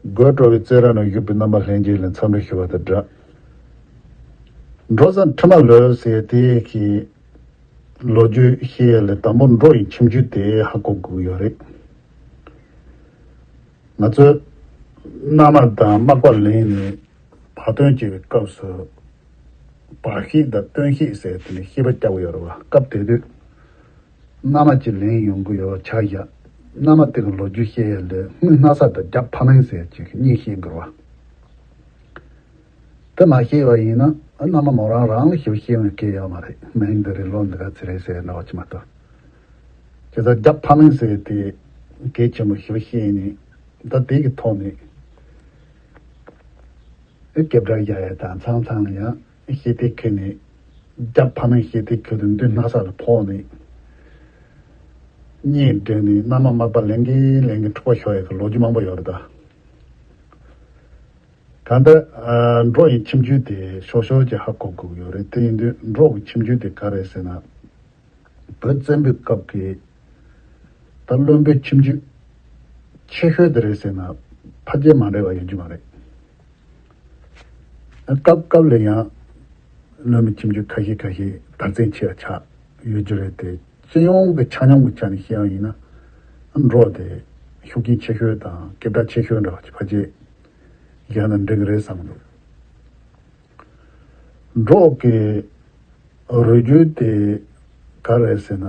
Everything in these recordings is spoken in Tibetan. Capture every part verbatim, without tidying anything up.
དགོད་བྲོ་བའི་རྩེད་ར་ནང་བཞུགས་པའི་རྣམ་པ་ལྷན་རྒྱས་ལ་འཚམས་འདྲི་ཞུ་བ་དང་སྦྲགས། འབྲོ་བཟའ་ཁྲི་མ་ལོད་ཟེར་དེ་གི་ལོ་རྒྱུས་བཤད་ཡ་ལས་དང་པོ་འབྲོ་ཡི་ཁྱིམ་རྒྱུད་དེ་ཧ་གོ་དགོས་ཡོད་རེད། ང་ཚོས་མནའ་མ་དང་མག་པ་ལེན་ནས་བག་སྟོན་བྱེད་པའི་སྐབས་སུ་བག་ཤེད་དང་སྟོན་ཤེད་ཟེར་དེ་ནས་ཤེས་པ་རྒྱག་གི་ཡོད་རེད་བ། སྐབས་དེ་དུས་མནའ་མ་གཅིག་ལེན་ཡོང་གི་ཡོད་པ་ཆ་བཞག། མནའ་མ་དེ་གི་ལོ་རྒྱུས་བཤད་ཡ་ལས་དངུལ་སྣ་ས་དང་རྒྱབ་ཕ་མིང་ཟེར་ཅིག་གཉིས་ཤེས་དགོས་རེད་བ། དེ་མ་ཤེས་པ་ཡིན་ན་མནའ་མ་མོ་རང་རང་ལ་ཞིབ་ཤེས་ཡོང་གི་ཡོད་མ་རེད། མིང་འདི་རེད་ལོ་འདི་ག་ཚོད་རེད་ཟེར་འདྲ་བ་ཅིག་མ་གཏོགས། བྱས་ཙང་རྒྱབ་ཕ་མིང་ཟེར་དེ་གལ་ཆེན་པོ་ཞིབ་ཤེས་ནས་ད་དེ་གི་ཐོག་ནས་སྐད་གྲགས་རྒྱག་ཡ་དང་ཚང་ཚང་ལ་ཡང་ཤེས་ཏེ་ཁེལ་ནས་རྒྱབ་ཕ་མིང་ཤེས་ཏེ་ཁེལ་དུས་མདུན་སྣ་ས་ལ་ཕོག་ནས་གཉེན་འབྲེལ་ནས་མནའ་མ་མག་པ་ལེན་གིན་ལེན་གིན་འཁྲུག་པ་ཤོར་ཡ་གི་ལོ་རྒྱུས་མང་པོ་ཡོད་རེད་ད། གང་ལྟར་ཨ་འབྲོ་ཡི་ཁྱིམ་རྒྱུད་དེ་ཤོག་ཤོག་ཅིག་ཧ་གོ་དགོས་ཀྱི་ཡོད་རེད། དེ་ཡིན་དུས་འབྲོ་གི་ཁྱིམ་རྒྱུད་དེ་ག་རེད་ཟེར་ན། བོད་བཙན་པོའི་སྐབས་ཀྱི་ད་བློན་པོའི་ཁྱིམ་རྒྱུད་ཆེ་ཤོས་དེ་རེད་ཟེར་ན་ཕལ་ཆེར་མ་འདྲ་བ་ཡོད་རྒྱུ་མ་རེད། སྐབས་སྐབས་ལ་ཡང་བློན་པོའི་ཁྱིམ་རྒྱུད་ཁ་ཤས་ཁ་ཤས་དར་ཚན་ཆེ་བ་ཆགས་ཡོད་རྒྱུ་རེད་དེ། སྤྱི་ཡོངས་ཀྱི་ཆ་སྙོམས་ཀྱི་ཆ་ནས་བཤད་པ་ཡིན་ན་འབྲོ་དེ་ཤུགས་རྐྱེན་ཆེ་ཤོས་དང་སྐད་གྲགས་ཆེ་ཤོས་འདྲ་བ་ཅིག་ཕལ་ཆེར་བཞག་ན་འགྲིག་གི་རེད་བསམ་གི་འདུག། འབྲོག་གི་རུས་རྒྱུད་དེ་ག་རེ་ཟེར་ན།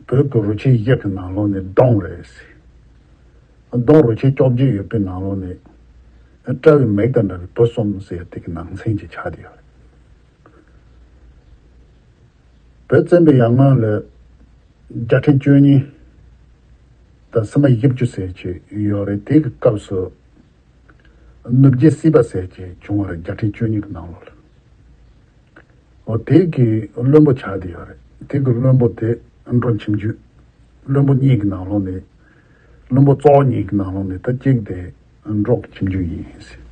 བོད་ཀྱི་རུས་ཆེན་བཞི་གི་ནང་ལོགས་ནས་ལྡོང་རེད་ཟེར། ལྡོང་རུས་ཆེན་བཅོ་བརྒྱད་ཡོད་པའི་ནང་ལོགས་ནས་ཀྲ་བའི་མིག་དང་འདྲ་བའི་བུ་གསུམ་ཟེར་དེ་གི་ནང་ཚན་གྱི་ཆ་དེ་ཡོད་རེད། བོད་བཙན་པོའི་ཡར་སྔོན་ལ་རྒྱལ་ཕྲན་བཅུ་གཉིས་དང་སྲིད་མ་བཞི་བཅུ་ཟེར་གྱི་ཡོད་རེད། དེ་གི་སྐབས་སུ་ནུབ་རྒྱུད་སྲིད་པ་ཟེར་གྱི་བྱུང་བ་རེད། རྒྱལ་ཕྲན་བཅུ་གཉིས་ཀྱི་ནང་ལོགས་ལ། འོ་དེ་གི་བློན་པོ་ཆགས་བསྡད་ཡོད་རེད། དེ་གི་བློན་པོ་དེ་འབྲོང་ཁྱིམ་རྒྱུད། བློན་པོ་གཉིས་ཀྱི་ནང་ལོགས་ནས། བློན་པོ་གཙོ་བོ་གཉིས་ཀྱི་ནང་ལོགས་ནས་ད་གཅིག་དེ་འབྲོང་ཁྱིམ་རྒྱུད་ཡིན་ཟེར།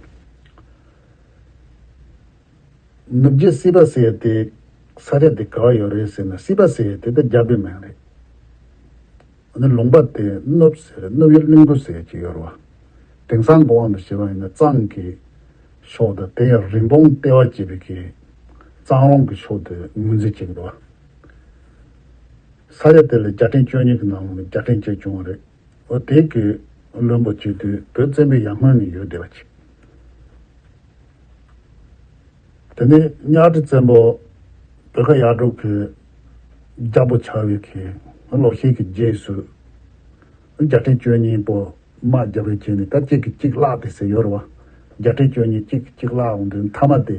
ནུབ་རྒྱུད་སྲིད་པ་ཟེར་ཡ་དེ་ས་ཆ་དེ་ག་བ་ཡོད་རེད་ཟེར་ན། སྲིད་པ་ཟེར་ཡ་དེ་ད་རྒྱལ་པོའི་མིང་རེད། ཨ་ནི་ལུང་པ་དེ་སྣུབས་ཟེར། སྣུབས་ཡུལ་གླིང་བུ་ཟེར་གྱི་ཡོད་རེད་བ། དེང་སང་གི་དབང་དུ་བྱས་པ་ཡིན་ན་གཙང་གི་ཕྱོགས་དང་དེ་ཡང་རིན་སྤུངས་ལྟེ་བ་བྱས་པའི་གི་གཙང་རོང་གི་ཕྱོགས་དེ་ངོས་འཛིན་བྱེད་ཀྱི་འདུག་བ། ས་ཆ་དེ་ལ་རྒྱལ་ཕྲན་བཅུ་གཉིས་ཀྱི་ནང་ལ་རྒྱལ་ཕྲན་གཅིག་བྱུང་བ་རེད། འོ་དེ་གི་བློན་པོ་བྱེད་དུས་བོད་བཙན་པོའི་ཡར་སྔོན་ནས་ཡོད་བསྡད་པ་ཅིག། དེ་ནས་གཉའ་ཁྲི་བཙན་པོ་བོད་ཁ་ཡར་འབྲོག་གི་རྒྱལ་པོ་ཆགས་པའི་གི་ལོ་ཤས་ཀྱི་རྗེས་སུ་རྒྱལ་ཕྲན་བཅུ་གཉིས་པོ་དམག་རྒྱབ་རེས་བྱས་ནས་ད་གཅིག་གིས་གཅིག་བརླགས་ཏེ་ཟེར་ཡོད་རེད་བ། རྒྱལ་ཕྲན་བཅུ་གཉིས་གཅིག་གིས་གཅིག་བརླགས་འོང་དུས་མཐའ་མ་དེ་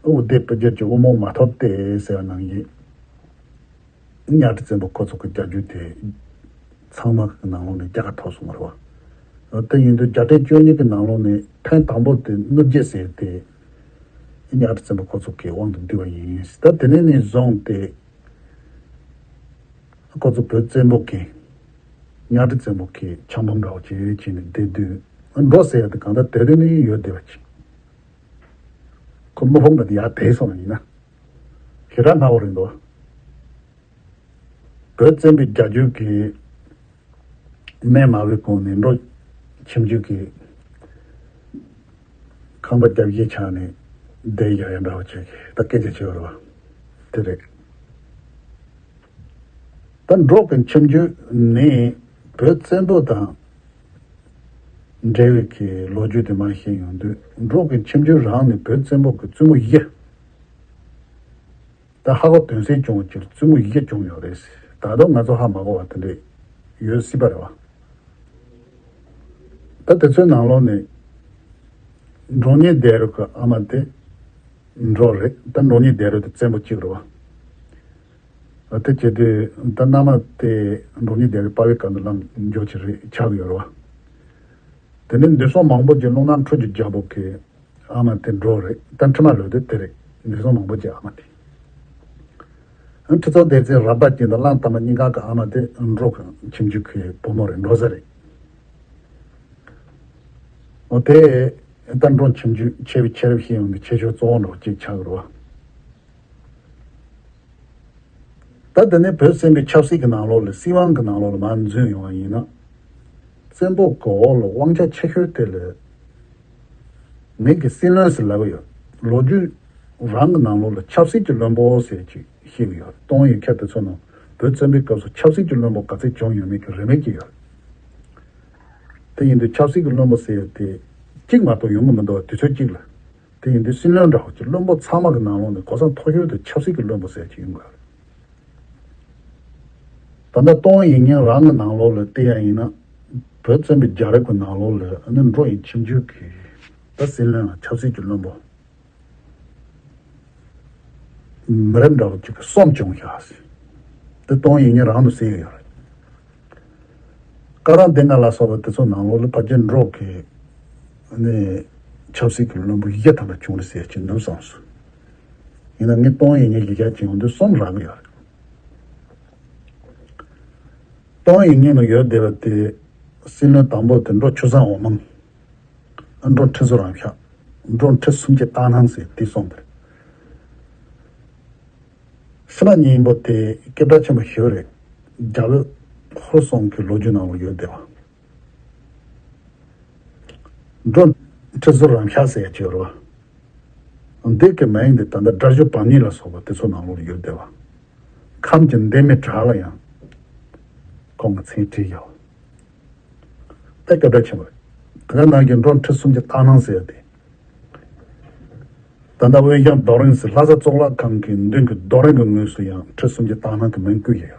དབུ་སྡེ་དཔེ་རྒྱུད་ཀྱི་དབུ་རྨོག་མ་ཐོབ་སྟེ་ཟེར་བ་ནང་བཞིན། གཉའ་ཁྲི་བཙན་པོ་ཁོ་ཚོ་གི་རྒྱལ་རྒྱུད་དེ་ཚང་མ་གི་ནང་ལོགས་ནས་རྒྱལ་ཁ་ཐོབ་སོང་བ་རེད་བ། དེ་ཡིན་དུས་རྒྱལ་ཕྲན་བཅུ་གཉིས་ཀྱི་ནང་ལོགས་ནས་ཐེངས་དང་པོ་དེ་སྣུབས་རྒྱུད་ཟེར་ཏེ་གཉའ་ཁྲི་བཙན་པོ་ཁོ་ཚོ་གི་དབང་དུ་བསྡུས་པ་ཡིན། ད་དེ་ནས་ནས་བཟུང་སྟེ་ཁོ་ཚོ་བོད་བཙན་པོ་གི་གཉའ་ཁྲི་བཙན་པོ་གི་ཆང་འབུམ་འདྲ་བོ་བྱས་བྱས་ནས་བསྡད་དུས་འབྲོ་ཟེར་ཡ་དེ་གང་ལྟར་དེ་དུས་ནས་ཡོད་བསྡད་པ་ཅིག། ཁོ་དམག་དཔུང་འདྲ་དེ་ཡར་དེད་སོང་བ་ཡིན་ན་ཞེ་དྲག་སྔ་བོ་རེད་འདུག། བོད་བཙན་པོའི་རྒྱལ་རྒྱུད་ཀྱི་སྨན་མ་བའི་གོང་ནས་འབྲོག་ཁྱིམ་རྒྱུད་ཀྱི་ཁང་པ་རྒྱབ་བཞི་ཆགས་ནས་བསྡད་ཡ་ཡ་འདྲ་བ་བྱས་ཀྱི་ད་སྐད་ཆ་བྱས་པ་རེད་བ། དེ་རེད། ད་འབྲོག་གི་ཁྱིམ་རྒྱུད་ནས་བོད་བཙན་པོ་དང་འབྲེལ་བའི་གི་ལོ་རྒྱུས་དེ་མར་བཤད་ཡོང་དུས་འབྲོག་གི་ཁྱིམ་རྒྱུད་རང་ནས་བོད་བཙན་པོ་གི་བཙུན་མོ་བཞི། ད་ཧ་གོ་དོན་གསལ་བྱུང་བ་ཅིག་བཙུན་མོ་བཞི་བྱུང་ཡོད་རེད། ད་དུང་ང་ཚོ་ཧ་མ་གོ་བ་དེ་འདྲས་ཡོད་སྲིད་པ་རེད་བ། ད་དེ་ཚོའི་ནང་ལོགས་ནས་འབྲོང་གཉན་ལྡེ་རུ་གི་ཨ་མ་དེ་འབྲོག་རེད། ད་འབྲོང་གཉན་ལྡེ་རུ་དེ་བཙན་པོ་གཅིག་རེད་བ། དེ་བྱེད་དུས་ད་མནའ་མ་དེ་འབྲོང་གཉན་ལྡེ་རུ་དཔའ་བོའི་སྒང་དུ་ལངས་འཇོག་ཅིག་རེད་ཆགས་ཀྱི་ཡོད་རེད་བ། དེ་ནས་འདུས་སྲོང་མང་པོ་རྗེ་ཀླུང་ནག་ཁྲོ་རྒྱུད་རྒྱལ་པོ་གི་ཨ་མ་དེ་འབྲོག་རེད། ད་ཁྲི་མ་ལོད་དེ་དེ་རེད། འདུས་སྲོང་མང་པོ་རྗེ་ཨ་མ་དེ། ཁྲི་ཚོ་སྡེ་བཙན་རབ་པ་ཅན་དང་གླང་དར་མ་གཉིས་ཀ་གི་ཨ་མ་དེ་འབྲོག་ཁྱིམ་རྒྱུད་ཀྱི་བུ་མོ་རེད། འབྲོ་བཟའ་རེད། འོ་དེ་ད་འབྲོག་ཁྱིམ་རྒྱུད་ཆེ་བའི་ཆེ་རབས་ཤེས་ཡོང་གི་ཆེ་ཤོས་གཙོ་བོ་འདྲ་བོ་གཅིག་ཆགས་ཀྱི་རེད་བ། ད་དེ་ནས་བོད་བཙན་པོའི་ཆབ་སྲིད་ཀྱི་ནང་ལོགས་ལ་སྲིད་དབང་གི་ནང་ལོགས་ལ་མར་འཛུལ་ཡོང་བ་ཡིན་ན། བཙན་པོ་གི་འོག་ལ་དབང་ཆ་ཆེ་ཤོས་དེ་ལ་མིང་གི་སྲིད་བློན་ཟེར་ལབ་ཀྱི་ཡོད། ལོ་རྒྱུས་རང་གི་ནང་ལོགས་ལ་ཆབ་སྲིད་ཀྱི་བློན་པོ་ཟེར་ཅིག་བཤད་ཀྱི་ཡོད། ཏོང་ཡོན་ཁྱེད་དེ་ཚོ་ནང་བོད་བཙན་པོའི་སྐབས་སུ་ཆབ་སྲིད་ཀྱི་བློན་པོ་ག་ཚད་བྱུང་ཡོད་མེད་ཀྱི་རེ་མེད་ཀྱི་ཡོད། དེ་ཡིན་དུས་ཆབ་སྲིད་ཀྱི་བློན་པོ་ཟེར་ཡོད་དེ་གཅིག་མ་གཏོགས་ཡོང་གི་མི་འདུག་དུས་ཚོད་གཅིག་ལ། དེ་ཡིན་དུས་སྲིད་བློན་འདྲ་བོ་ཅིག་བློན་པོ་ཚང་མ་གི་ནང་ལོགས་ནས་གོ་ས་མཐོ་ཤོས་དེ་ཆབ་སྲིད་ཀྱི་བློན་པོ་ཟེར་ཅིག་ཡོང་གི་རེད། ད་ལྟ་ཏོང་ཡིག་རྙིང་རང་གི་ནང་ལོགས་ལ་བལྟས་ཡ་ཡིན་ན། བོད་བཙན་པོའི་རྒྱལ་རབས་ཀྱི་ནང་ལོགས་ལ་ཨ་ནི་འབྲོང་ཡིག་ཁྱིམ་རྒྱུད་ཀྱི་ད་སྲིད་བློན་ལ་ཆབ་སྲིད་ཀྱི་བློན་པོ་མི་རབས་འདྲ་བོ་གཅིག་གི་གསུམ་བྱུང་ཤག་ཟེར། དེ་ཏོང་ཡིག་རྙིང་རང་དུ་གསལ་ཡོད་རེད། བཀའ་ཐང་སྡེ་ལྔ་ལ་སོགས་པ་དེ་ཚོ་ནང་ལོགས་ལ་ཕལ་ཆེར་འབྲོང་གི་ཨ་ནི་ཆབ་སྲིད་ཀྱི་བློན་པོ་བཞི་ཐམ་པ་བྱུང་རེད་ཟེར་གྱི་འདུག་བསམ་སོང་། ཡིན་ན་ངས་ཏོང་ཡིག་རྙིང་གི་ཡ་གཅིག་ཡོང་དུས་གསུམ་རག་གི་ཡོད་རེད། ཏོང་ཡིག་རྙིང་ལ་ཡོད་བསྡད་པ་དེ་སྲིད་བློན་དང་པོ་དེ་འབྲོང་ཆུ་བཟང་འོག་མིན། འབྲོང་ཁྲི་ཟུར་རམ་ཤག་འབྲོང་ཁྲི་སུམ་བརྒྱ་སྟག་སྣ་ཟེར་དེ་གསུངས་པ་རེད། ཕྱི་མ་གཉིས་པོ་དེ་སྐད་གྲགས་ཆེན་པོ་ཞིག་རེད། རྒྱ་བོད་ཧོར་གསུམ་གྱི་ལོ་རྒྱུས་ནང་ལ་ཡོད་བསྡད་པ། འབྲོང་ཁྲི་ཟུར་རམ་ཤག་ཟེར་ཡ་ཅིག་ཡོད་རེད་བ། འདི་གི་མིང་འདི་ད་ལྟ་སྒྲ་སྒྱུར་བམ་གཉིས་ལ་སོགས་པ་དེ་ཚོ་ནང་ལོགས་ལ་ཡོད་བསྡད་པ། ཁམས་ཀྱི་འདན་མའི་བྲག་ལ་ཡང་ཁོང་གི་མཚན་བྲིས་ཡོད། དེ་སྐད་གྲགས་ཆེན་པོ་རེད། དེ་ག་ནང་གི་འབྲོང་ཁྲི་སུམ་བརྒྱ་སྟག་སྣ་ཟེར་ཡ་དེ། ད་ལྟ་དབོན་ཞང་རྡོ་རིང་ཟེར་ལྷ་ས་གཙུག་ལག་ཁང་གི་མདུན་གྱི་རྡོ་རིང་གི་ངོས་སུ་ཡང་ཁྲི་སུམ་བརྒྱ་སྟག་སྣ་གི་མིང་བཀོད་ཡོད།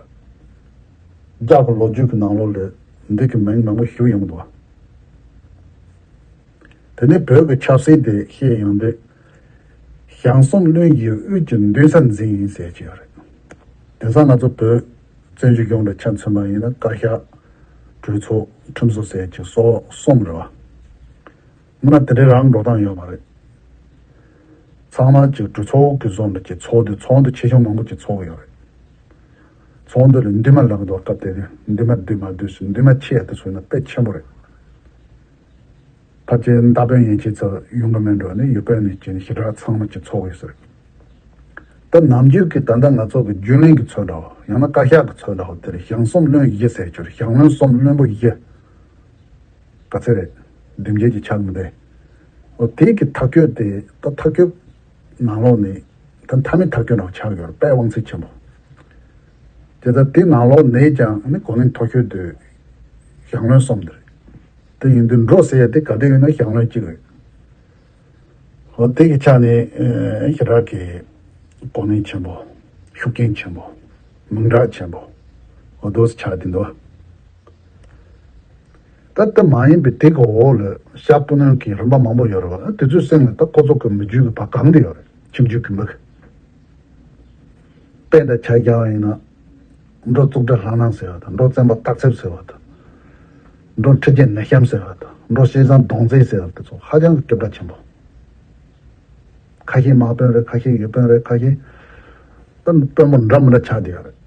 རྒྱ་གི་ལོ་རྒྱུས་ཀྱི་ནང་ལོགས་ལ་འདི་གི་མིང་མང་པོ་ཞིག་ཡོང་འདུག་དེ་ནས་བོད་ཀྱི་ཆབ་སྲིད་དེ་བཤད་ཡོང་དུས། ཞང་གསུམ་བློན་བཞི་དབུས་ཀྱི་འདུན་ས་འཛིན་ཡིན་ཟེར་གྱི་ཡོད་རེད། དེང་སང་ང་ཚོ་བོད་བཙན་བྱོལ་གཞུང་ལ་ཆ་མཚོན་པ་ཡིན་ན་བཀའ་ཤག་གྲོས་ཚོགས་ཁྲིམས་བཟོ་ཟེར་གྱི་སོགས་གསུམ་རེད་བ། སྔོན་མ་དེ་འདྲའི་རང་འགྲོ་སྟངས་ཡོད་མ་རེད། ཚང་མ་གཅིག་གྲོས་ཚོགས་ཀྱི་བཟོ་འདྲ་གཅིག་ཚོགས་དུས་ཚོགས་འདུ་ཆེ་ཆུང་མང་པོ་གཅིག་ཚོགས་ཀྱི་ཡོད་རེད། ཚོགས་འདུ་ལ་འདུས་མ་ལངས་འདུག་སྐབས་དེ་དུས་འདུས་མ་འདུས་མ་འདུས་སུ་འདུས་མ་ཆེ་ཡ་དེ་ཚོ་ཡིན་ན་དཔེ་ཆེན་པོ་རེད། ཕལ་ཆེར་མདའ་དཔོན་ཡན་ཆད་ཚོ་ཡོང་གི་མེད་འགྲོ་ནས་ཡུལ་དཔོན་ནས་ཀྱི་ཞི་དྲག་ཚང་མ་གཅིག་ཚོགས་ཡོད་ཟེར། ད་ནམ་རྒྱུན་གྱི་ད་ལྟ་ང་ཚོ་གི་རྒྱུན་ལས་ཀྱི་ཚོད་འདྲ་བོ་ཡང་ན་བཀའ་ཤག་གི་ཚོད་འདྲ་བོ་དེར་ཞང་གསུམ་བློན་བཞི་ཟེར་གྱུར་ཞང་བློན་གསུམ་བློན་པོ་བཞི། ག་ཚད་རེད། བདུན་བརྒྱད་ཀྱི་ཆག་མི་འདུག་འོ་དེ་གི་ཐག་གཅོད་དེ་ད་ཐག་གཅོད་ནང་ལོགས་ནས་ད་མཐའ་མའི་ཐག་གཅོད་ནང་ཆགས་ཡོད་རེད་དཔེ་དབང་ཚད་ཆེན་པོ། དེ་ལྟར་དེ་ནང་ལོགས་ནས་ཀྱང་ནི་གོ་ལེན་མཐོ་ཤོས་དེ་ཞང་བློན་གསུམ་དེ་རེད། དེ་ཡིན་དུས་འབྲོང་ཟེར་ཡ་དེ་ག་དུས་ཡིན་ན་ཞང་བློན་གཅིག་རེད། འོ་དེ་གི་ཆ་ནས་ཨེ་ཞེ་དྲག་གི་གོ་གནས་ཆེན་པོ། ཤུགས་རྐྱེན་ཆེན་པོ། མིང་གྲགས་ཆེན་པོ། འོ་དོ་ཆགས་བསྡད་འདུག་ད་ལྟ་མ་ཡིན་པའི་དེ་གི་འོག་ལ་ཤ་སྤུ་ནོན་གྱི་རིམ་པ་མང་པོ་ཡོད་རེད་བ། དེ་ཚོའི་སེམས་ལ་ད་ཁོ་ཚོ་གི་མི་རྒྱུད་ཀྱི་བ་གང་དུ་ཡོད་རེད། ཁྱིམ་རྒྱུད་ཀྱི་མི་གི། དཔེ་འདྲ་ཆ་བཞག་པ་ཡིན་ན། འབྲོང་གཙུག་སྒྲ་ལྷ་སྣ་ཟེར་བ་དང་འབྲོང་བཙན་པོ་སྟག་ཚེབ་ཟེར་བ་དང་། འབྲོང་ཁྲི་རྒྱལ་ནེ་ཤམ་ཟེར་བ་དང་འབྲོང་ཤེས་བཟང་གདོང་བཙན་ཟེར་བ་དེ་ཚོ་ཧ་ཅང་གི་སྐད་གྲགས་ཆེན་པོ། ཁ་ཤས་དམག་དཔོན་རེད། ཁ་ཤས་ཡུལ་དཔོན་རེད། ཁ་ཤས་དཔོན་དཔོན་པོ་འདྲ་མི་འདྲ་ཆགས་བསྡད་ཡོད་རེད།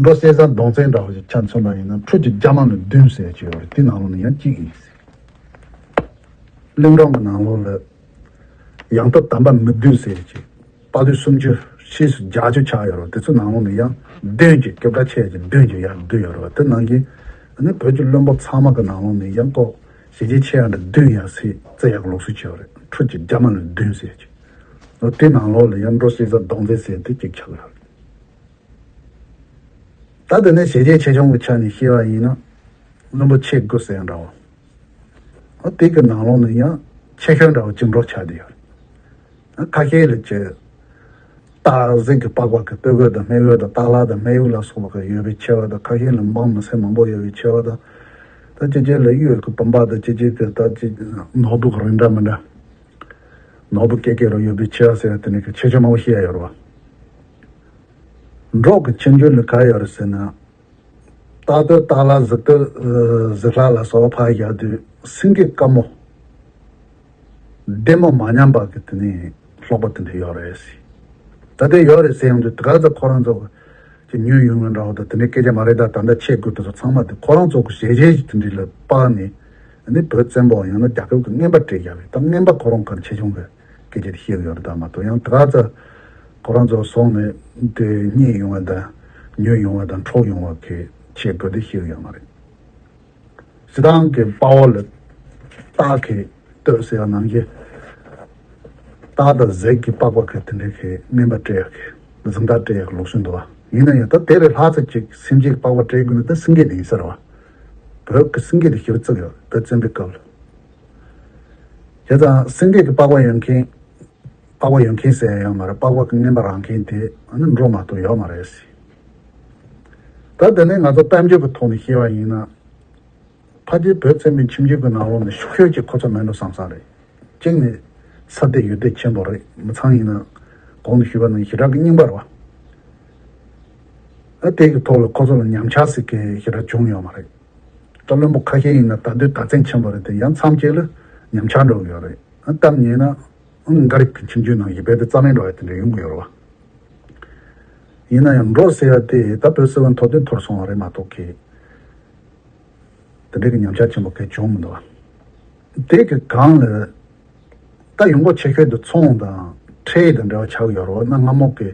འབྲོང་ཤེས་བཟང་གདོང་བཙན་འདྲ་བོ་ཞིག་ཆ་མཚོན་པ་ཡིན་ན་ཁྲུ་གཅིག་རྒྱ་མ་ལ་བདུན་ཟེར་གྱི་ཡོད་རེད། དེ་ནང་ལོགས་ནས་ཡང་གཅིག་ཡིན། གླིང་སྒྲུང་གི་ནང་ལོགས་ལ་ཡང་སྟོད་དམ་པ་མི་བདུན་ཟེར་གྱི་དཔའ་བདུད་སུམ་ཅུ་ཕྱིས་སུ་བརྒྱད་ཅུ་ཆགས་ཡོད་རེད། དེ་ཚོ་ནང་ལོགས་ནས་ཡང་བདུན་གྱི་སྐད་གྲགས་ཆེ་གི་བདུན་གྱི་ཡར་བསྡུས་ཡོད་རེད་བ། དེ་ནང་གི་ནི་བོད་ཀྱི་བློན་པོ་ཚང་མ་གི་ནང་ལོགས་ནས་ཡང་ཀོ་ཞལ་བརྒྱད་ཆེ་ཡང་འདྲ་བདུན་ཡར་སྲིད་རྩེ་ཡག་ལུགས་སྲོལ་ཅིག་ཡོད་རེད། ཁྲུ་གཅིག་རྒྱ་མ་ལ་བདུན་ཟེར་གྱི། དེ་ནང་ལོགས་ལ་ཡང་འབྲོང་ཤེས་བཟང་གདོང་བཙན་ཟེར་དེ་གཅིག་ཆགས་ཡོད་རེད། ད་དེ་ནས་ཞལ་བརྒྱད་ཆེ་ཆུང་གི་ཆ་ནས་བཤད་པ་ཡིན་ན། བློན་པོ་ཆེ་དགུ་ཟེར་ཡང་འདྲ་བོ། ཨ་དེ་གི་ནང་ལོགས་ནས་ཡང་ཆེ་ཤོས་འདྲ་བོ་གཅིག་འབྲོང་ཆགས་བསྡད་ཡོད་རེད། ཨ་ཁ་ཤས་ལ་ཅེ། སྟག་གཟིག་གི་པགས་པ་གི་སྟོད་གོས་དང་སྨད་གོས་དང་སྟག་ལྷ་དང་སྨད་དབྱུག་ལ་སོགས་པ་གི་ཡོད་པའི་ཆེ་བ་དང་ཁ་ཤས་ལ་འབངས་མི་སེར་མང་པོ་ཡོད་པའི་ཆེ་བ་དང་། ད་ཅི་ཅི་ལ་གཡུ་གི་བུམ་པ་དང་ཅི་ཅི་གི་ད་ཅི་ནོར་བུ་གི་རིགས་འདྲ་མི་འདྲ། ནོར་བུ་སྐེ་སྐེ་རུ་ཡོད་པའི་ཆེ་བ་ཟེར་བ་དེ་ནི་གི་ཆེ་ཆུང་མང་པོ་ཤེས་ཡ་ཡོད་རེད་བ། འབྲོང་གི་ཁྱིམ་རྒྱུད་ལ་ག་ཡོད་རེད་ཟེར་ན། སྟག་སྟོད་སྟག་ལྷ་གཟིག་སྟོད་གཟིག་ལྷ་ལ་སོགས་པ་ཕར་བཞག་དུས་སེང་གེ་དཀར་མོ། ལྡེ་མོ་མ་ཉམས་པ་གི་དེ་ནི་ལྷུག་པ་དེ་འདྲ་ཡོད་རེད་ཟེར། ད་དེ་ཡོད་རེད་ཟེར་ཡོང་དུས་དེ་ག་ཚོད་ཁོ་རང་ཚོ་གི་ཉོས་ཡོང་བའི་འདྲ་བོ་དང་དེ་འདྲའི་སྐད་ཆ་མ་རེད། ད་ད་ལྟ་ཆེ་དགུ་དེ་ཚོ་ཚང་མ་དེ་ཁོ་རང་ཚོ་གི་ཞལ་བཞེས་ཀྱི་དེ་འདྲ་ལ་དཔག་ནས་ནི་བོད་བཙན་པོ་ཡང་ན་རྒྱལ་ཁབ་ཀྱི་རྔན་པ་སྤྲད་བཞག་པའི་ད་རྔན་པ་ཁོ་རང་གང་ཆེ་ཆུང་གི་སྐད་ཆ་དེ་བཤད་ཡོད་རེད། ད་མ་གཏོགས་ཡང་དེ་ག་ཚོད་ཁོ་རང་ཚོ་སོང་ནས་དེ་རྙེད་ཡོང་བ་དང་ཉོས་ཡོང་བ་དང་འཕྲོག་ཡོང་བ་གི་ཆེ་དགུ་དེ་བཤད་ཡོད་མ་རེད། སྤྱིར་བཏང་གི་པགས་པ་ལ་སྟག་གི་སྟོད་ཟེར་ཡ་ནང་བཞིན། སྟག་དང་གཟིག་གི་པགས་པ་གི་དེ་འདྲའི་གི་རྔན་པ་སྤྲད་ཡག་གི་གཟེངས་རྟགས་སྤྲད་ཡག་གི་ལུགས་སྲོལ་འདུག་བ། ཡིན་ན་ཡང་ད་དེ་ལས་ལྷག་ཙམ་ཅིག་སེམས་ཅན་གྱི་པགས་པ་སྤྲད་དགོས་ན་ད་སེང་གེ་དེ་ཡིན་ས་རེད་བ། བོད་ཀྱི་སེང་གེ་དེ་ཞེ་པོ་བརྩི་གི་ཡོད། བོད་བཙན་པོའི་སྐབས་ལ། བྱས་ཙང་སེང་གེ་གི་པགས་པ་ཡོད་མཁན། པགས་པ་ཡོད་མཁན་ཟེར་ཡ་ཡོད་མ་རེད། པགས་པ་གི་རྔན་པ་རག་མཁན་དེ་ཨ་ནི་འབྲོག་མ་གཏོགས་ཡོད་མ་རེད་ཟེར། ད་དེ་ནས་ང་ཚོ་དཔལ་འབྱོར་གྱི་ཐོག་ནས་བཤད་པ་ཡིན་ན། ཕལ་ཆེར་བོད་བཙན་པོའི་ཁྱིམ་རྒྱུད་ཀྱི་ནང་ལོགས་ནས་ཤུགས་ཤོས་ཀྱི་ཁོ་ཚོ་མེད་འགྲོ་བསམ་བསམ་རེད། གཅིག་ནས་ས་དེ་ཡུལ་དེ་ཆེན་པོ་རེད། མི་ཚང་ཡིན་ན་གོང་དུ་ཞུས་པ་ནང་བཞིན་ཞེ་དྲག་གི་རྙིང་པ་རེད་བ། ཨ་དེ་གི་ཐོག་ལ་ཁོ་ཚོ་ལ་ཉམས་ཆག་ཟེར་མཁན་ཞེ་དྲག་བྱུང་ཡོད་མ་རེད། ད་བློན་པོ་ཁ་ཤས་ཡིན་ན་ད་དུང་ད་ཚན་ཆེན་པོ་རེད་དེ་ཡང་མཚམས་གཅིག་ལ་ཉམས་ཆག་འགྲོ་གི་ཡོད་རེད། ཨ་གཏམ་ཉན་ན་ཨང་འགའ་རེ་གི་ཁྱིམ་རྒྱུད་ནང་བཞིན་རྦད་དེ་རྩ་མེད་འགྲོ་ཡ་དེ་འདྲ་ཡོང་གི་ཡོད་རེད་བ། ཡིན་ན་ཡང་འབྲོག་ཟེར་ཡ་དེ་ད་བོད་སིལ་བུ་མཐོ་དོན་འཐོར་སོང་བ་རེད་མ་གཏོགས་གི། དེ་འདྲའི་གི་ཉམས་ཆག་ཆེན་པོ་གང་བྱུང་མི་འདུག་བ། དེ་གི་སྒང་ལ་ད་ཡོང་སྒོ་ཆེ་ཤོས་དེ་ཚོང་དང་ཁྲལ་དང་འབྲེལ་བ་ཆགས་ཡོད་རེད་བ། ན་སྔ་མོ་གི་